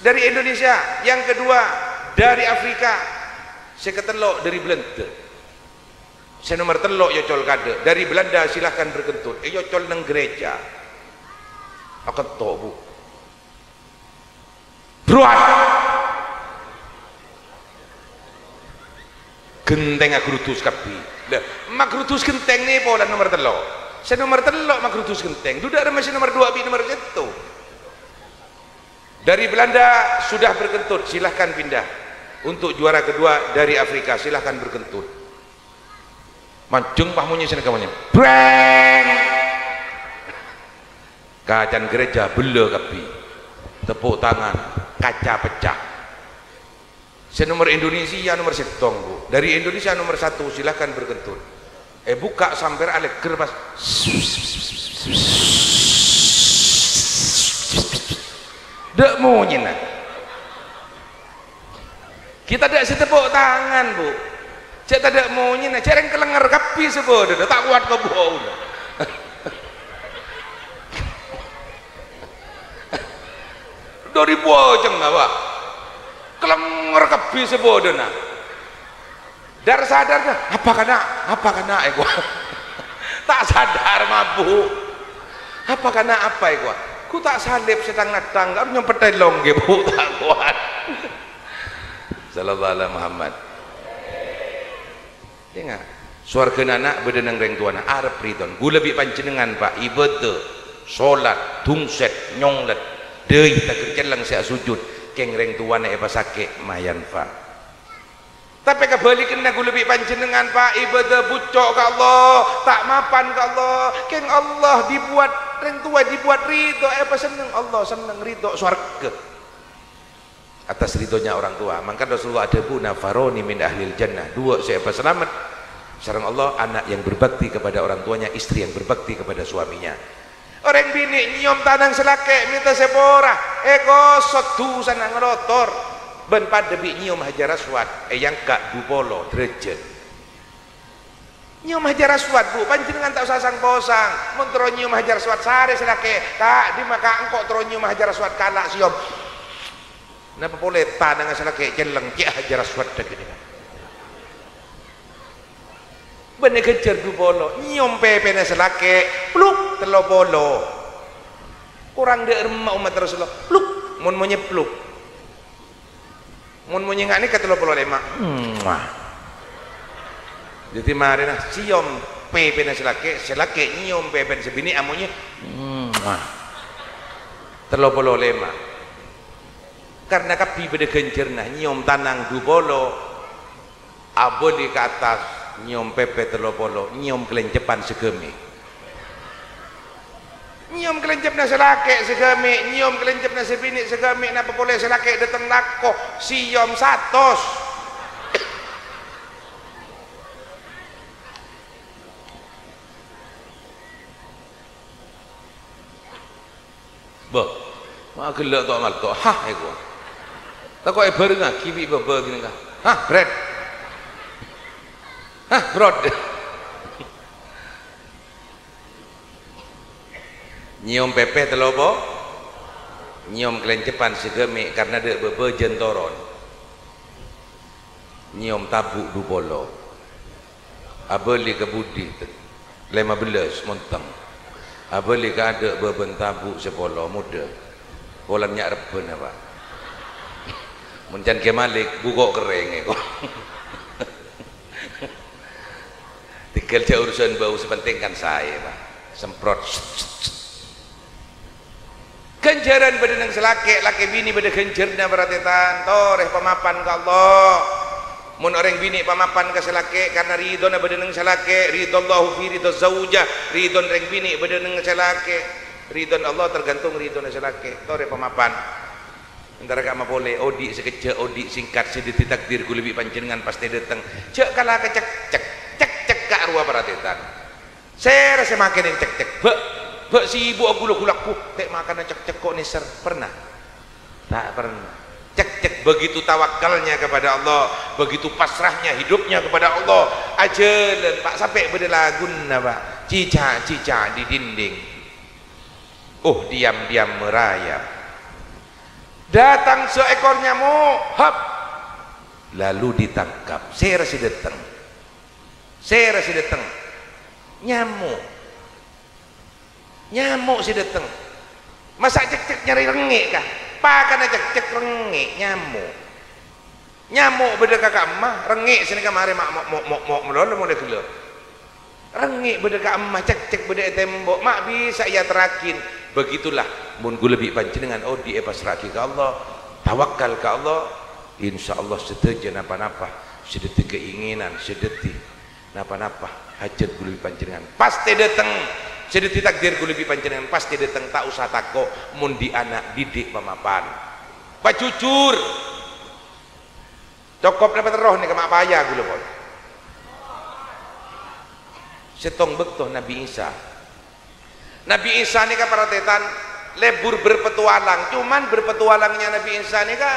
dari Indonesia. Yang kedua, dari Afrika. Sè katello', dari Belanda. Sè nomer tello' èocol kaadâ'. Dari Belanda, silahkan berkentut. Èocol neng gereja. Akento', Bu. Bruwat! Ghentèng agrudus kabbhi. Lah, magrudus ghentèng nè polana nomer tello'. Sè nomer tello' magrudus ghentèng. Dhu dâ' remma sè nomer duwâ' bi' nomer sèttong. Dari Belanda sudah berkentut, silahkan pindah. Untuk juara kedua dari Afrika, silahkan berkentut. Manjeng pas monyè sè nèka monyè. Breng! Kacan gereja bellâ kabbhi. Tepuk tangan, kaca pecah. Sè nomer Indonesia nomer sèttong, Bu. Dari Indonesia nomer satu, silahkan berkentut. Eh, buka sampèr alègger pas. Dâ' monyèna. Ghi' tadâ' sè tepuk tangan, Bu. Jhâ' tadâ' monyèna, jhâ' rèng kalenger kabbhi sè bâdâna, ta' kowat ka bâuna. Dâri bâjângnga, Pak. Kalenger kabbhi sè bâdâna. Dar-sadar, "Apa kana'? Apa kana'?" èkowa. Ta' sadar mabuk. "Apa kana' apa?" èkowa. Ghu ta' salèp sè tang-nattang, karo nyompet telong, ghi, Bu, ta' kowat. Sallallahu ala Muhammad. Enga', sowarghâna ana' bâdâ neng rèng towana, arep ridhona. Ghulâ bi' panjhennengngan, Pak, ibâdâ, solat, dungsèt, nyonglet, dâi, tagher cellèng sè asojud, kèng rèng towana èpasakè', mayan, Pak. Tapè kabhâlighânna ghulâ bi' panjhennengngan, Pak, ibâdâ bucco' ka Allah, ta' mapan ka Allah, kèng Allah dibuat, rèng towa dibuat ridho, èpasenneng Allah, senneng, ridho, sowarghâ. Atas ridhonya orang tua. Mangkana Rasulullah adhâbu, "Nafaroni min ahlil jannah." Duwâ' sè èpasalamet sareng Allah, anak yang berbakti kepada orang tuanya, istri yang berbakti kepada suaminya. Orèng binè' nyèyom tanang sè lakè', mènta sè pora, èkosot dhusana ngalotor. Bân padâ bi' nyèyom Hajar Aswad, èangka' dhu polo derajat. Nyèyom Hajar Aswad, Bu, panjhennengngan ta' osa sang-posang. Mon terro nyèyom Hajar Aswad, sarè sè lakè', "Ka', dimma ka' engko' terro nyèyom Hajar Aswad, kala' sèyom." Napa polè tanangnga sè lakè' cellèng, cè' Hajar Aswad dhâgghâna. Bân èghânjhâr dhu polo, nyèyom pèpèna sè lakè', pluk, tello polo. Korang dâ' remma ommat Rasulullah, pluk, mon monyè pluk. Mon monyè nga' nèka tello polo lèma'. Muah. Dhâddhi marèna sèyom pèpèna sè lakè', sè lakè' nyèyom pèpèna sè binè' amonyè. Muah. Tello polo lèma'. Karna kabbhi bâdâ ghânjhârna, nyèyom tanang dhu polo, abâli ka attas, nyèyom pèpè tello polo, nyèyom kalèncepan sè ghâmè'. Nyèyom kalèncepna sè lakè' sè ghâmè', nyèyom kalèncepna sè binè' sè ghâmè', napa polè sè lakè' dâteng lako, sèyom satos. Bâh, ma' ghellâ' to' malto', hah, èkowa. Tako' èbhârengngaghi bi' bâbâ ghânèka. Hah, Brad. Hah, Brod. Nyèyom pèpè tello po-, nyèyom kalèncepan sè ghâmè' karna dâ' bâbâ jân toron. Nyèyom tabu' dhu polo. Abâli ka budi, lèma bellâs, montèng. Abâli ka adâ' bâbâna tabu' sè polo, modâ. Polana nya' rebbhâna, Pak. Mon can Kè Malik, buko' kerrèng, èkowa. Tinggal jhâ' urusan bâu, sè penting kan saè, Pak. Semprot. Ghânjhârân bâdâ neng sè lakè', lakè binè bâdâ ghânjhârânna, para tètan. Torè pamapan ka Allah. Mon orèng binè' pamapan ka sè lakè', karna ridhona bâdâ neng sè lakè', ridhallahu fi ridha zaujah, ridhona rèng binè' bâdâ neng sè lakè'. Ridhona Allah tergantung ridhona sè lakè'. Torè pamapan. Èntara ka'emma polè, odi' sakejjhâ', odi' singkat, sè dhâddhi takdir ghulâ bi' panjhennengngan pastè dâteng. Jhâ' kala ka cekcek, cekcek ka'rowa, para tètan. Sèra sè makè neng cekcek? Bâ', bâ' sibu'â ghulâ-ghulâ, "Tè' makana cekcek ko' nèser." Pernah? Ta' pernah. Cekcek begitu tawakkalnya kepada Allah, begitu pasrahnya hidupnya kepada Allah. Ajhâlân, Pak, sampè' bâdâ laguna, Pak. Cicak-cicak di dinding. Oh, diam-diam merayap. Datang seekor nyamuk, hap, lalu ditangkap. Sèra sè dâteng? Sèra sè dâteng? Nyamuk. Nyamuk sè dâteng. Masa' cekcek nyarè rengngè', ka? Pakanna cekcek rengngè', nyamuk. Nyamuk bâdâ ka ka'emma, rengngè' sanèka marè ma'-, mo'-, mo'-, mo'-, mo' malolo molaè ghellâ'. Rengngè' bâdâ ka'emma, cekcek bâdâ è tembok, ma' bisa èyaterraghi. Begitulah, mon ghulâ bi' panjhennengngan odi' èpassra'aghi ka Allah, tawakkal ka Allah, insyaallah sadhâjâ napa-napa sè dhâddhi keinginan, sè dhâddhi napa-napa hajat ghulâ bi' panjhennengngan pastè dâteng. Sè dhâddhi takdir ghulâ bi' panjhennengngan pastè dâteng, ta' osa tako' mon dhi'-ana' dhidik pamapan. Pajhujhur. Cokop napa terro nèka ma' paya ghulâ pon. Sèttong bâkto Nabbhi Isa. Nabbhi Isa nèka parhatian, lebur berpetualang. Cuman berpetualangnya Nabbhi Isa nèka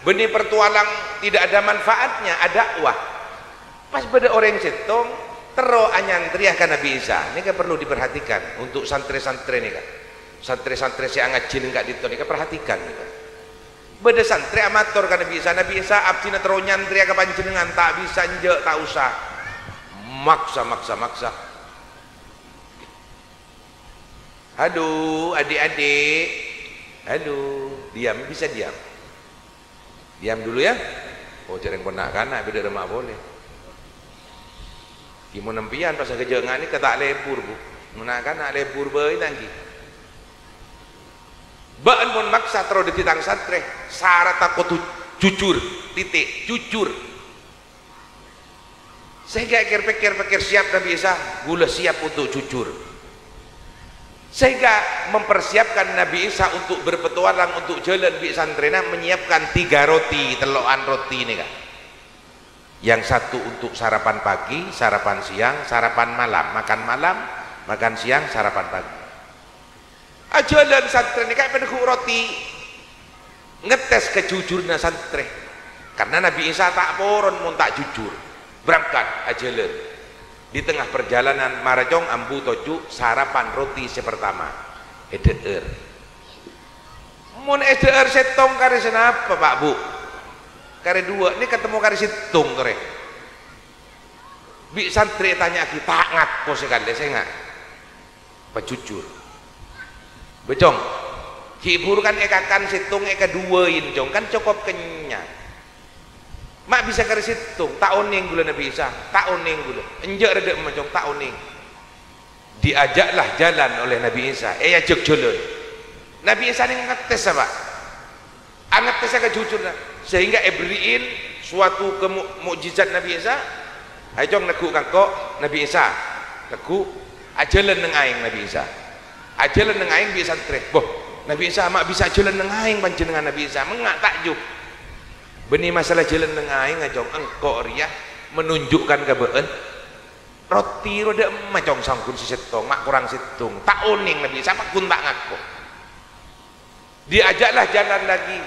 bânnè petualang tidak ada manfaatnya, adakwah. Pas bâdâ orèng sèttong terro anyantrèya ka Nabbhi Isa. Nèka perlu diperhatikan untuk santrè-santrè nèka. Santrè-santrè sè angajhi nèng ka'dinto nèka, perhatikan nèka. Bâdâ santrè amator ka Nabbhi Isa, "Nabbhi Isa, abdhina terro nyantrèya ka panjhennengngan, ta' bisa enjâ', ta' osa." Maksa, maksa, maksa. "Halo, adik-adik. Halo, diam, bisa diam? Diam dulu ya." Oh, jhâ' rèng pon na'-kana' bâdâ remma polè. Ghi mon empèyan pas ghâjâ' ngani ka ta' lebur, Bu. Mon na'-kana' lebur bhâi tanggi. Bâ'na mon maksa terro dhâddhi tang santrè, sarat tako' jujur, titik, jujur. Sehingga kèr-pèkkèr, pèkkèr siap Nabbhi Isa, ghulâ siap untuk jujur. Sehingga mempersiapkan Nabbhi Isa untuk berpetualang, untuk jalan bi' santrèna, menyiapkan tiga roti, tello'an roti nèka. Yang satu untuk sarapan pagi, sarapan siang, sarapan malam, makan malam, makan siang, sarapan pagi. Ajhâlân santrè nèka èpanegghu' roti. Ngetes kajujurna santrè. Karena Nabbhi Isa ta' poron mon ta' jujur. Berangkat ajhâlân. Di tengah perjalanan, mara cong ambu toju' sarapan roti sè pertama. Èdhâ'âr. Mon èdhâ'âr sèttong karè sanapa, Pak, Bu? Karè duwâ', nè katemmo karè sèttong karè. Bi' santrè ètanya'aghi, ta' ngako sakalè, sènga'. Pajujur. Bâ, Cong. Ghi' bhuru kan èkakan sèttong èkaduwâi, Cong. Kan cokop kennyang. Ma' bisa karè sèttong, ta' onèng ghulâ Nabbhi Isa, ta' onèng ghulâ. Enjâ' rè dâ'emma, Cong, ta' onèng. Diajaklah jalan oleh Nabbhi Isa, èajhâk jhâlân. Nabbhi Isa nèng ngetes, Pak. Angettessa kajujurna, sehingga èberri'in suatu kemu-, mukjizat Nabbhi Isa. "Ayo, Cong, negghu' ka engko', Nabbhi Isa. Negghu', ajhâlân neng aèng, Nabbhi Isa. Ajhâlân neng aèng bi' santrè." "Boh, Nabbhi Isa ma' bisa ajhâlân neng aèng panjhennengngan, Nabbhi Isa? Mengnga' ta'ajjub." "Bânnè masalah jhâlân neng aèng, Cong, engko' rèya menunjukkan ka bâ'ân roti rowa dâ'emma, Cong, saongghun sè sèttong, ma' korang sèttong. Ta' onèng, Nabbhi Isa, pagghun ta' ngako." Diajaklah jalan lagi.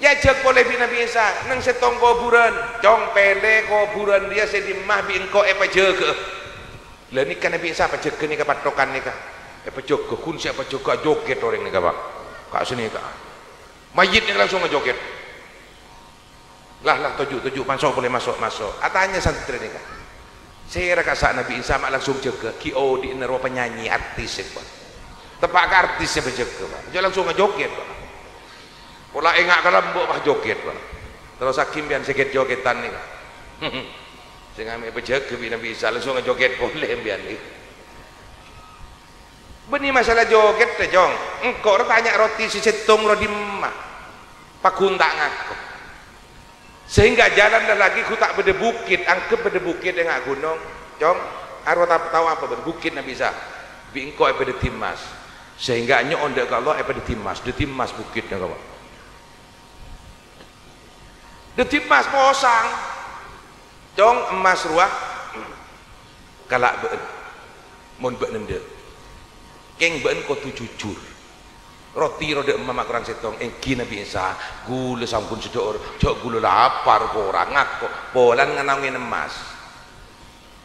Èajhâk polè bi' Nabbhi Isa, neng sèttong kobhurân. "Cong, pèlè kobhurân rèya sè dimma bi' engko' èpajâgâ'â." Lah nèka Nabbhi Isa pajâgâ nèka pattokan nèka. Èpajâgâ, ghun sè èpajâgâ ajogèt orèng nèka, Pak. Ka' sanèka. Mayyit nèka langsung ajogèt. "Lah, lah, toju', toju', maso' polè, maso', maso'." Atanya santrè nèka, "Sèra kassa' Nabbhi Isa ma' langsung jâgâ?" "Ghi' odi'na rowa panyanyè artis, Pak. Teppa' ka artis sè bâjâgâ, Pak. Jâ' langsung ajogèt, Pak. Pola enga' ka lambâ', Pak, jogèt, Pak. Terrossaghi empèyan sè gèt-jogètan nèka." Sè ngambâ' èpajâgâ bi' Nabbhi Isa, langsung ajogèt polè empèyan nèka. "Bânnè masalah jogèt, Cong. Engko' rowa tanya roti sè sèttong rowa dimma. Pagghun ta' ngako." Sehingga jalan lagi ghu ta' bâdâ bukit, anggep bâdâ bukit enga' ghunong. "Cong, arowa ta-, tao apa bâ'na?" "Bukit Nabbhi Isa." "Bi' engko' èpadhâddhi emmas." Sehingga nyo'on dâ' ka Allah èpadhâddhi emmas, dhâddhi emmas bukit nèka, Pak. Dhâddhi emmas posang. "Cong, emmas rowa kala' bâ'ân, mon bâ'ân endâ'. Kèng bâ'ân kodhu jujur. Roti rowa dâ'emma ma' korang sèttong, èngghi Nabbhi Isa, ghulâ saongghun sadhâ'âr, jâ' ghulâ lapar korang ngako, polana nganaongè emmas."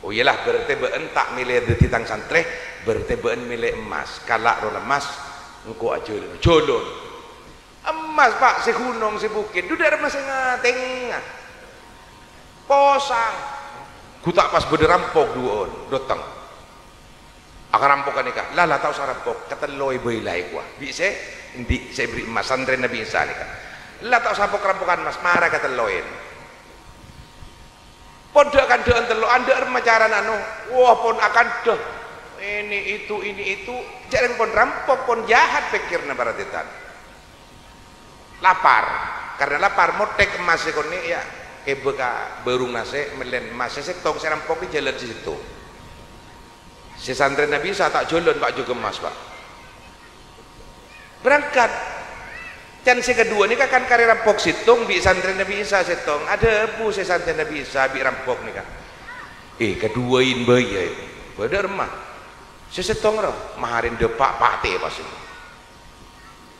Oh iyalah, berarti bâ'en ta' mèlè dhâddhi tang santrè, berarti bâ'en mèlè emmas. Kala' rowa emmas, engko' ajhâlân. Jhâlân. Emmas, Pak, sè ghunong, sè bukit. Dhu dâ'remma sè ngatengnga. Posang. Ghu ta' pas bâdâ rampok duwâ'ân, dâteng. Akarampokan nèka, la, la ta' osa rampok, katellowè bhâi la èkowa. Bi' sè, endi' sè èberri' emmas, santrèna Nabi Isa nèka. La ta' osa rampok-rampokan emmas, mara katellowèn. Pon dâ'-kandâ'ân tello', andâ' remma carana anu, wah, pon akandhâ. Ini itu, ini itu, jhâreng pon rampok, pon jahat pèkkèrra para tètan. Lapar. Karena lapar, mothèk emmas sè konè', ya, kèbâ ka bârung nasè', mellèn emmas sè sèttong, sè rampok nè jhâlân sè sèttong. Sè santrè Nabi Isa ta' jhâlân, Pak, jhughân emmas, Pak. Berangkat. Can sè kaduwâ nèka kan karè rampok sèttong bi' santrè Nabi Isa sèttong. Adhâbu sè santrè Nabi Isa bi' rampok nèka, "Eh, kaduwâin bhâi, ya." "Bâdâ remma." "Sè sèttong rowa." "Marèn dâpa' patè pas."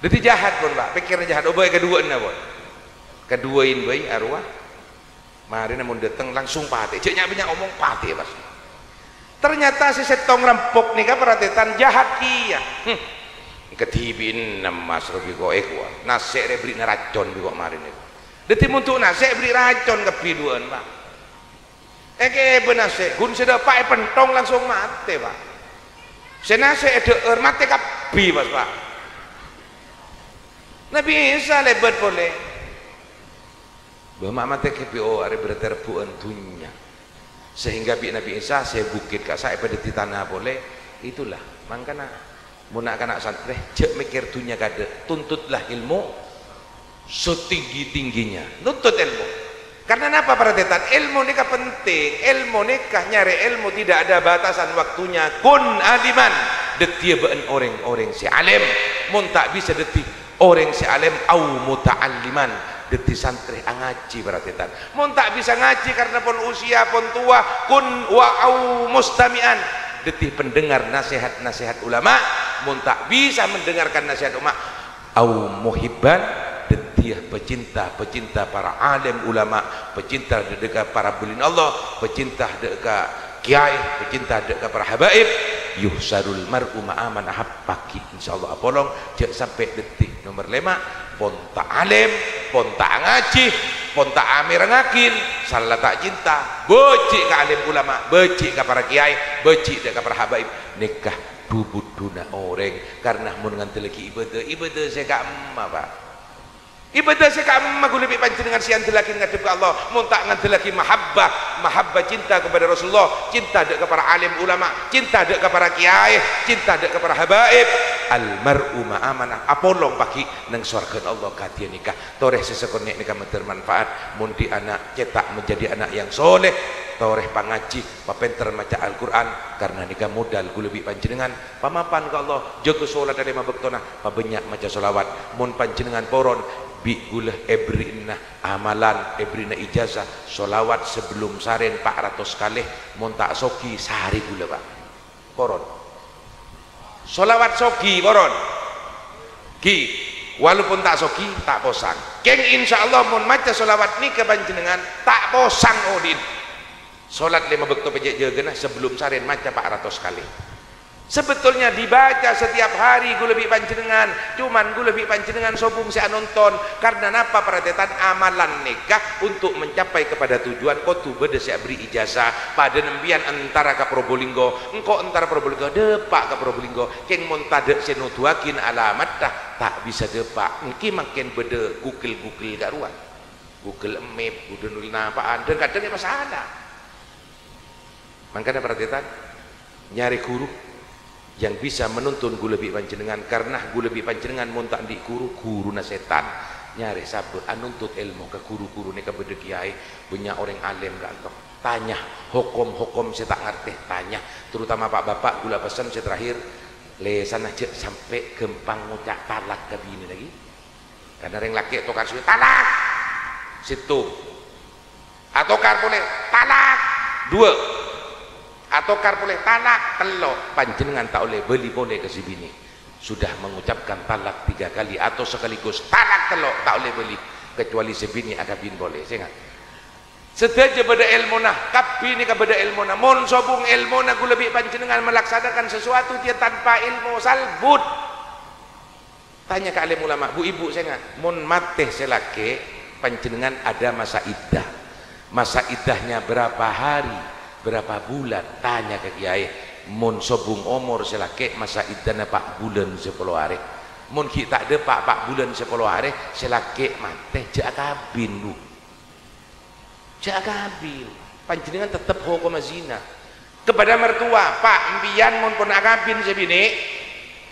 Dhâddhi jahat pon, Pak. Pèkkèrra jahat. Oh, bhâi kaduwâ'na pon. "Kaduwâin bhâi arowa." Marèna mon dâteng langsung patè. Jhâ' nya'-bânnya' omong, patè pas. Ternyata sè sèttong rampok nèka para tètan jahat kèya. Hmm. Kadhibi'na emmas rowa bi' ko' èkowa. Nasè' rè bherri'na racon bi' ko' marèn èkowa. Dhâddhi mon du' nasè' bherri' racon kabbhi duwâ'ân, Pak. Èkèbâ nasè', ghun sè dâpa' èpènthong langsung matè, Pak. Sè nasè' èdhâ'âr matè kabbhi, pas, Pak. Nabi Isa lèbât polè. Bâ ma' matè kabbhi, oh, arè berarti rebbhu'ân dhunnya. Sehingga bi' Nabi Isa sè bukit ka'issa' èpadhâddhi tana polè, itulah. Mangkana, mon na'-kana' santrè, jhâ' mèkkèr dhunnya kaadâ', tuntutlah ilmu setinggi-tingginya. Nuntut èlmo. Karena napa, para tètan? Èlmo nèka penting. Èlmo nèka nyarè èlmo tidak ada batasan waktunya. Kun aliman. Dhâddhiyâ bâ'en orèng-orèng sè alèm. Mon ta' bisa dhâddhi orèng sè alèm au muta'alliman, dhâddhi santrè angajhi, para tètan. Mon ta' bisa ngajhi karena pon usia, pon towa, kun wa au mustami'an, dhâddhi pendengar nasehat-nasehat ulama. Mon ta' bisa mendengarkan nasihat ulama, au muhibban, dhâddhiyâ pecinta-pecinta para alim ulama, pecinta dâ' ka para bâlina Allah, pecinta dâ' ka kèyaè, pecinta dâ' ka para habaib. Yuhsyarul mar'u ma'a man ahab. Pagghi', insyaallah, apolong, jhâ' sampè' dhâddhi nomer lèma', pon ta' alèm, pon ta' ngajhi, pon ta' amèrengngaghi, sala ta' cinta, bâji' ka alim ulama, bâji' ka para kèyaè, bâji' dâ' ka para habaib, nèka dhu-budhuna orèng, karna mon ngandellaghi ibâdâ, ibâdâ sè ka'emma, Pak. Ibâdâ sè ka'emma ghulâ bi' panjhennengngan sè èandellaghi ngadhep ka Allah, mon ta' ngandellaghi mahabbah, mahabbah cinta kepada Rasulullah, cinta dâ' ka para alim ulama, cinta dâ' ka para kèyaè, cinta dâ' ka para habaib. Al mar'u ma'a man, apolong pagghi' neng sowarghâna Allah kadhiyâ nèka. Torè sè sakonè' nèka mandhâr manfaat, mon dhi' ana' cèta' menjadi anak yang soleh, torè pangajhi, papènter maca Al-Qur'an, karna nèka modal ghulâ bi' panjhennengngan. Pamapan ka Allah, jâgâ sholata lèma bâktona, pabânnya' maca sholawat. Mon panjhennengngan poron, bi' ghulâ èberri'na amalan, èberri'na ijazah, sholawat sabellum sarèn pa' ratos kalè, mon ta' soghi, sarè ghulâ, Pak. Poron. Sholawat soghi, poron. Ghi, walaupun ta' soghi, ta' posang. Kèng, insyaallah, mon maca sholawat nèka panjhennengngan, ta' posang odi'na. Sholat lèma bâkto pajhât jâgâna, sabellum sarèn maca pa' ratos kalè. Sebetulnya dibaca setiap hari ghulâ bi' panjhennengngan, cuman ghulâ bi' panjhennengngan sobung sè anonton. Karna napa, para tètan? Amalan nèka untuk mencapai kepada tujuan kodhu bâdâ sè aberri' ijazah. Padâ empèyan entara ka Probolinggo, engko' entara Probolinggo, dâpa' ka Probolinggo. Kèng mon tadâ' sè noduwaghi alamatta, ta' bisa dâpa'. Ènggi mangkèn bâdâ Google-Google ka'rowa. Google Map, Google napa'an, dan kadhâng ya masalah. Mangkana, para tètan, nyarè ghuru yang bisa menuntun ghulâ bi' panjhennengngan, karna ghulâ bi' panjhennengngan mon ta' andi' ghuru, ghuruna sètan. Nyarè sabâ' anuntut èlmo ka ghuru-ghuru nèka bâdâ kèyaè, bânnya' orèng alèm ka'anto. Tanya hokom-hokom sè ta' ngartè, tanya. Terutama pa'-bapa', ghulâ pessen sè terakhir, lèsanna jhâ' sampè' ghâmpang ngoca' talak ka binèna ghi. Karna rèng lakè' tokar sè, "Talak!" Sèttong. Atokar polè, "Talak!" Duwâ'. Atokar polè, "Talak!" Tello'. Panjhennengngan ta' ollè bâli polè ka sè binè'. Sudah mengucapkan talak tiga kali atau sekaligus talak tello', ta' ollè bâli, kecuali sè binè' akabin polè. Sènga'. Sadhâjâ bâdâ èlmona, kabbhi nèka bâdâ èlmona. Mon sobung èlmona kaulâ bi' panjhennengngan malaksanakan sasuatu jiyâ tanpa èlmo, salbut. Tanya ka alim ulama, bu-ibu sènga', mon matè sè lakè', panjhennengngan ada masa iddah. Masa iddahnya berapa hari, berapa bulan? Tanya ka kiyaè. Mon sobung omor sè lakè', masa iddahna pa' bulân sapolo arè. Mon ghi' ta' dâpa' pa' bulân sapolo arè, sè lakè' matè, jhâ' akabin, Bu. Jhâ' akabin. Panjhennengngan tettep hokomma zina. Kepada mertua, "Pa', empèyan mon pon akabin sè binè',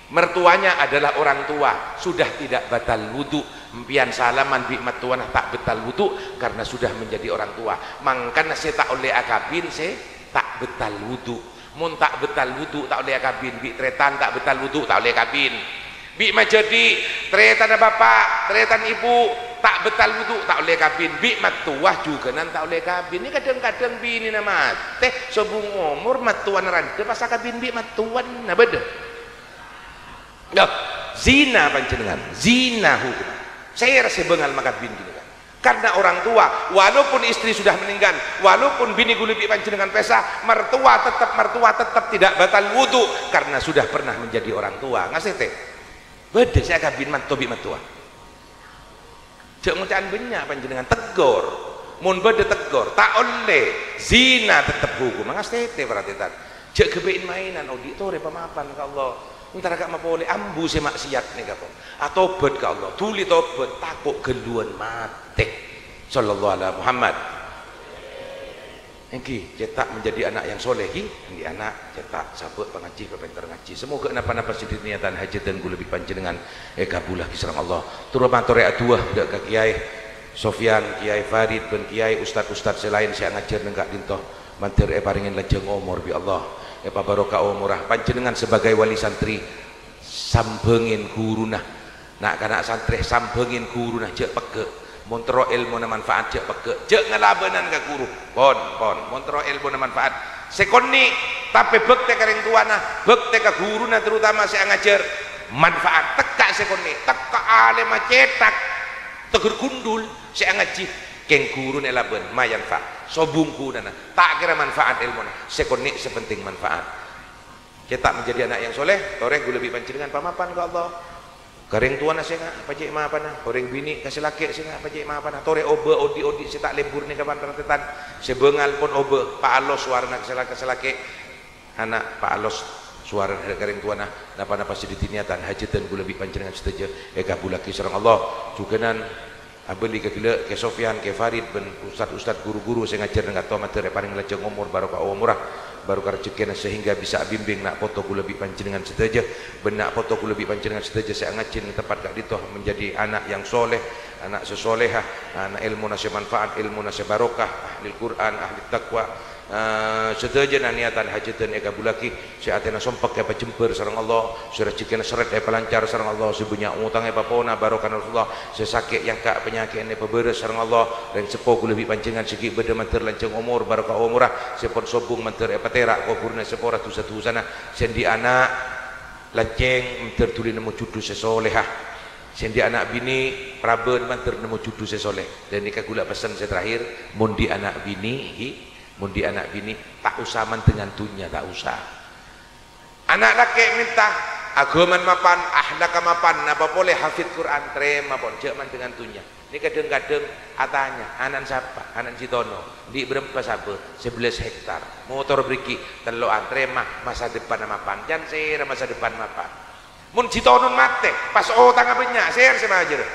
mertuanya adalah orang tua, sudah tidak batal wudu. Empèyan salaman bi' mattowana ta' batal wudu karena sudah menjadi orang tua. Mangkana sè ta' ollè akabin sè ta' batal wudu." Mon ta' batal wudu, ta' ollè akabin. Bi' tarètan ta' batal wudu, ta' ollè akabin. Bi' majhâdhi', tarètanna bapa', tarètan ibu, ta' batal wudu, ta' ollè akabin. Bi' mattowa jhughânan ta' ollè akabin. Nè kadhâng-kadhâng binèna matè, sobung omor mattowana randhâ pas akabin bi' mattowana. Bâdâ. Loh, zina panjhennengngan, zina hukum. Sèra sè bângal makabin ghânèka. Karena orang tua, walaupun istri sudah meninggal, walaupun binè kaulâ bi' panjhennengngan pèsa, mertua tetap, mertua tetap tidak batal wudu karena sudah pernah menjadi orang tua. Ngasetè. Bâdâ sè akabin matto bi' mattowa. Jhâ' ngoca'an bânnya' panjhennengngan, teggor. Mon bâdâ teggor, ta' ollè. Zina tetep hukumma. Ngasetè, para tarètan. Jhâ' ghâbây maènan, odi' torè pamapan ka Allah. Entara ka' mapolè ambu sè maksiat nèka, pon. Atobhât ka Allah, dhuli tobhât, tako' ghâlluwân matè. Sallallahu ala Muhammad. Èngghi, cetak menjadi anak yang soleh, ghi. Èngghi anak, cetak, sabâ' pangajhi, pèpènter ngajhi. Semoga napa-napa sè diniyatan hajhâdhân kaulâ bi' panjhennengngan èkabhullaghi sareng Allah. Terro matorè adu'a dâ' ka Kiyaè Sofyan, Kiyaè Farid, bân Kiyaè ustad-ustad sè laèn sè angajhâr neng ka'dinto. Mandhâr èparèngè lanjhâng omor bi' Allah, èpabaroka omorra. Panjhennengngan sebagai wali santri, sambhângè ghuruna. Na'-kana' santrè, sambhângè ghuruna, jhâ' pegghâ'. Mon terro èlmona manfaat, jhâ' pegghâ'. Jhâ' ngalabânan ka ghuru. Pon, pon. Mon terro èlmona manfaat, sè konnè', tapè bhâktè ka rèng towana, bhâktè ka ghuruna, terutama sè angajhâr. Manfaat. Tekka' sè konnè', tekka' alèmma cetak. Teggher gundul sè angajhi. Kèng ghuruna èlabân, mayan fa'. Sobung ghunana. Ta' kèra manfaat èlmona. Sè konnè' sè penting manfaat. Cetak menjadi anak yang soleh, torè kaulâ bi' panjhennengngan pamapan ka Allah. Ka rèng towana sènga', pajhât mapana, orèng binè' ka sè lakè' sènga', pajhât mapana, torè obâ odi'-odi' sè ta' lebur nèka, para tarètan. Sè bângal pon obâ, paalos sowarana ka sè la-, ka sè lakè'. Ana', paalos sowarana ka rèng towana, napa-napa sè diniyatan hajhâdhân kaulâ bi' panjhennengngan sadhâjâ èkabhullaghi sareng Allah. Jhughânan Abâli ka ghellâ' Kè Sofyan, Kè Farid, bân ustad-ustad, ru-ghuru sè ngajhâr neng ka'dinto, mandhâr èparèngè lanjhâng omor, baroka omorra, baroka rejhekkèna, sehingga bisa abimbing na' poto kaulâ bi' panjhennengngan sadhâjâ, bân na' poto kaulâ bi' panjhennengngan sadhâjâ sè angajhi neng tempat ka'dinto menjadi anak yang soleh, anak sè solehah, ana' èlmona sè manfaat, èlmona sè barokah, ahlil Qur'an, ahli taqwa, eh, sadhâjâna niyatan hajhâdhân èkabhullaghi. Sè atèna sompek èpajembhâr sareng Allah, sè rejhekkèna serrèt èpalancar sareng Allah, sè bânnya' otang èpapona barokana Rasulullah, sè sakè' èangka' panyakè'na èpabârâs sareng Allah. Rèng seppo kaulâ bi' panjhennengngan sè ghi' bâdâ mandhâr lanjhâng omor, baroka omorra, sè pon sobung mandhâr èpatèra' kobhurrâ sè pora dhusa-dhusana, sè andi' ana' lanjhâng mandhâr dhuli nemmo jhudhu sè solehah, sè andi' ana' binè' parabân mandhâr nemmo jhudhu sè soleh. Ghânèka kaulâ pessen sè terakhir, mon andi' ana' binè', ghi, mon andi' ana' binè', ta' osa mandhengan dhunnya, ta' osa. Ana' lakè' mènta aghâman mapan, ahlakka mapan, napa polè hafid Qur'an, tarèma pon, jhâ' mandhengan dhunnya. Nèka dhâng-kadhâng atanya, "Ana'na sapa?" "Ana'na si Tono." "Andi' bârâmpa sabâ?" "Sabellâs hektar." "Motor bârâmpa?" "Tello'an." "Tarèma, masa depanna mapan." Can sèra masa depan mapan? Mon si Tonon matè, pas otangnga bânnya', sèra sè majârâ?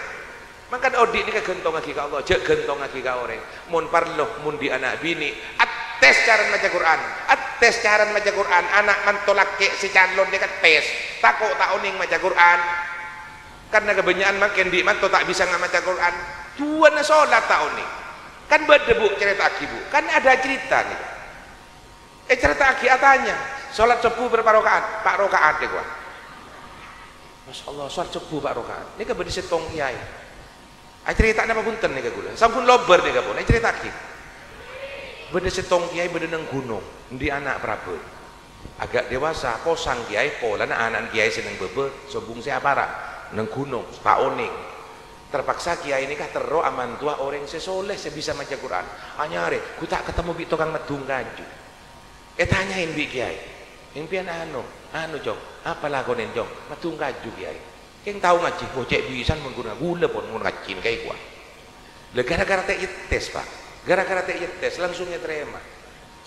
Mangkana odi' nèka ghântongngaghi ka Allah, jhâ' ghântongngaghi ka orèng. Mon parlo, mon andi' ana' binè', attes carana maca Qur'an, attes carana maca Qur'an, ana' manto lakè' sè calon nèka tes, tako' ta' onèng maca Qur'an. Karna kabânnya'an mangkèn andi' manto ta' bisa ngamaca Qur'an, duwâna solat ta' onèng. Kan bâdâ, Bu, carèta'aghi, Bu, kan ada cerita nèka. Ècarèta'aghi, atanya, "Solat sobbhu bârâmpa roka'at?" "Pa' roka'at," èkowa. "Masya Allah, solat sobbhu pa' roka'at." Nèka bâdâ sèttong kèyaè. Acarèta napa bhunten nèka kaulâ? Sampun lobâr nèka pon, ècarèta'aghi. Bâdâ sèttong kèyaè bâdâ neng ghunong, andi' ana' parabân. Agak dewasa, posang kèyaè, polana ana'na kèyaè sè neng bâbâ, sobung sè apara', neng ghunong, ta' onèng. Terpaksa kiyaè nèka terro amantowa orèng sè soleh sè bisa maca Qur'an. Anyarè, ghu ta' katemmo bi' tokang maddhung kaju. Ètanya'è bi' kiyaè, "Èmpèyan anu, anu, Cong, apa lakonèn, Cong?" "Maddhung kaju, Kiyaè." "Kèng tao ngajhi?" "Oh, cè' bisan mon ghun-, ghulâ pon mon ngajhi kaè kowa." Lah, gara-gara ta' ètes, Pak. Gara-gara ta' ètes, langsung ètarèma.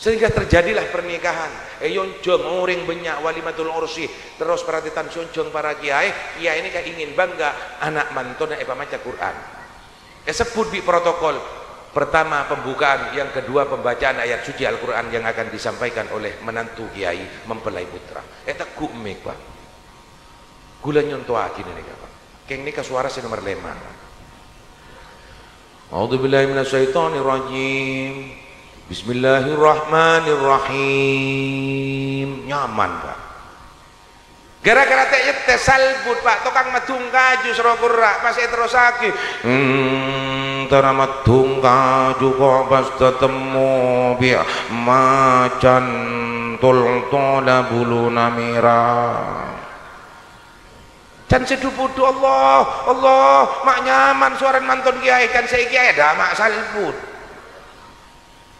Sehingga terjadilah pernikahan. Èyonjhâng orèng bânnya' walimatul ursi. Terros parhatikan, sè onjhâng para kiyaè. Kiyaè nèka ingin bangga ana' mantona èpamaca Qur'an. Èsebbhut bi' protokol. Pertama, pembukaan. Yang kedua, pembacaan ayat suci Al-Qur'an yang akan disampaikan oleh menantu kiyaè mempelai putra. Ètegghu' mik, Pak. Ghulâ nyontowaghi nèka, Pak. Kèng nèka sowara sè nomer lèma'. A'udzubillahi minasyaitonirrajim. Bismillahirrahmanirrahim. Nyaman, Pak. Gara-gara ta' ètes salbut, Pak, tokang maddhung kaju soro ghurra', pas èterrossaghi. Entara maddhung kaju ko' pas tatemmo bi' macan toltola buluna mèra. Can sè dhu-budhu, "Allah, Allah, ma' nyaman sowarana manton kiyaè," can sè kiyaè dâ' ma' salbut.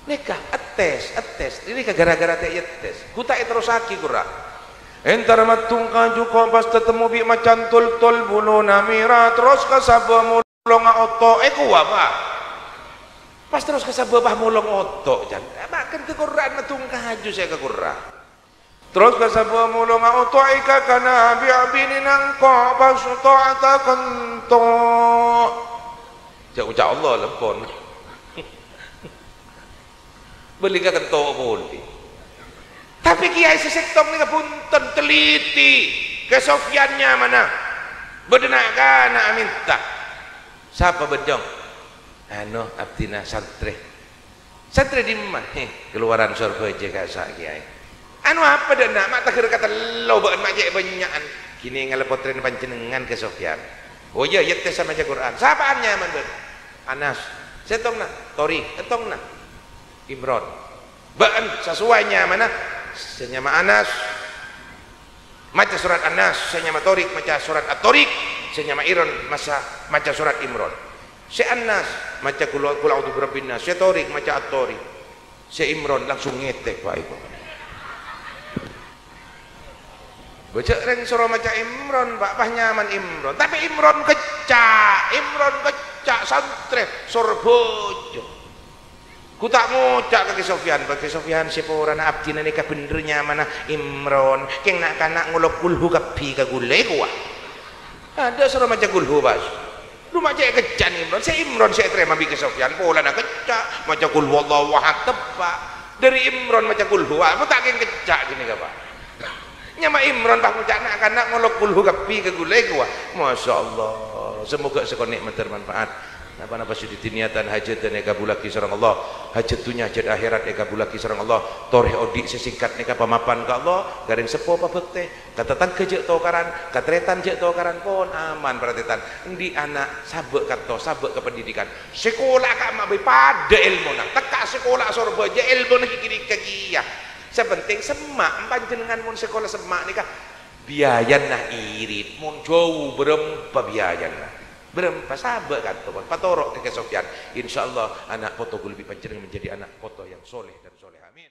Nèka ètes, ètes. Nèka gara-gara ta' ètes. Ghu ta' èterrossaghi ghurra'. Entara maddhung kaju ko' pas tatemmo bi' macan toltol buluna mèra, terros kasabâ molonga oto', èkowa, Pak. Pas terros kasabâ pas molong oto', can. Ma' ghântè ghurra'an maddhung kaju sè ka ghurra'. Terros kasabâ molonga oto' èkakana bi' abinèna engko' pas oto'a ta' kento. Jâ' oca' Allah lempon. Bâli ka kento polè. Tapè kiyaè sè sèttong nèka bhunten, teliti. Kè Sofyan nyamana. Bâdâ na'-kana' amènta. Sapa bâ'en, Cong? Anu, abdhina santrè. Santrè dimma? He, kalowaran Sorbhâjâ ka'issa' kiyaè. Anu apa dâ' enna', ma' taghâr katello bâ'en ma' cè' bânnya'an. Ghini ngala pottrèna panjhennengngan Kè Sofyan. Oh iyâ, iyâ, tessa maca Qur'an. Sapa'an nyamana bâ'en? Anas. Sèttongna? Torik. Sèttongna? Imron. Bâ'en sasowai nyamana, sè nyama Anas maca sorat An-Nas, sè nyama Torik maca sorat At-Torik, sè nyama Imron masa-, maca sorat Imron. Sè Anas maca Qul, Qul A'udzu Birabbin Nas, sè Torik maca At-Torik, sè Imron langsung ngètèk, Pak, Ibu. Bâjâ' rèng soro maca Imron, Pak, pas nyaman Imron. Tapè Imron kècca', Imron kècca', santrè, Sorbhâjâ. Ghu ta' ngoca' ka Kè Sofyan, "Pak Kè Sofyan, sè porana abdhina nèka bhendher nyamana Imron, kèng na'-kana' ngolok kulhu kabbhi ka ghulâ, èkowa." Adâ' soro maca kulhu, pas. Lu ma' cè' kècca'an Imron, sè Imron sè ètarèma bi' Kè Sofyan, polana kècca', maca kulhu Allahu ahad teppa'. Dâri Imron maca kulhu, ah, mon ta' kèng kècca' ghânèka, Pak. Nyama Imron pas ngoca' na'-kana' ngolok kulhu kabbhi ka ghulâ, èkowa. Masya Allah. Semoga sakonè' mator manfaat. Napa-napa sè dhâddhi niyatan hajhâddhân èkabulâghi sareng Allah. Hajhât dhunnya, hajhât akhèrat èkabulâghi sareng Allah. Torè odi' sè sèngkat nèka pamapan ka Allah, ka rèng seppo pabhâktè, ka tatangghâ jhâ' tokaran, ka tarètan jhâ' tokaran, pon aman parhatikan. Endi' ana' sabâ' kantos, sabâ' ka pendidikan. Sakola ka'emma bhâi padâ èlmona, tekka' sakola Sorbhâjâ èlmona ghi' ghânèka kèya. Sè penting semma', panjhennengngan mon sakola semma' nèka biayana irit, mon jhâu bârâmpa biayana. Bârâmpa sabâ' kantos, patoro' ka Kè Sofyan. Insyaallah ana' poto ghulâ bi' panjhennengngan menjadi anak poto yang soleh dan solehah. Amin.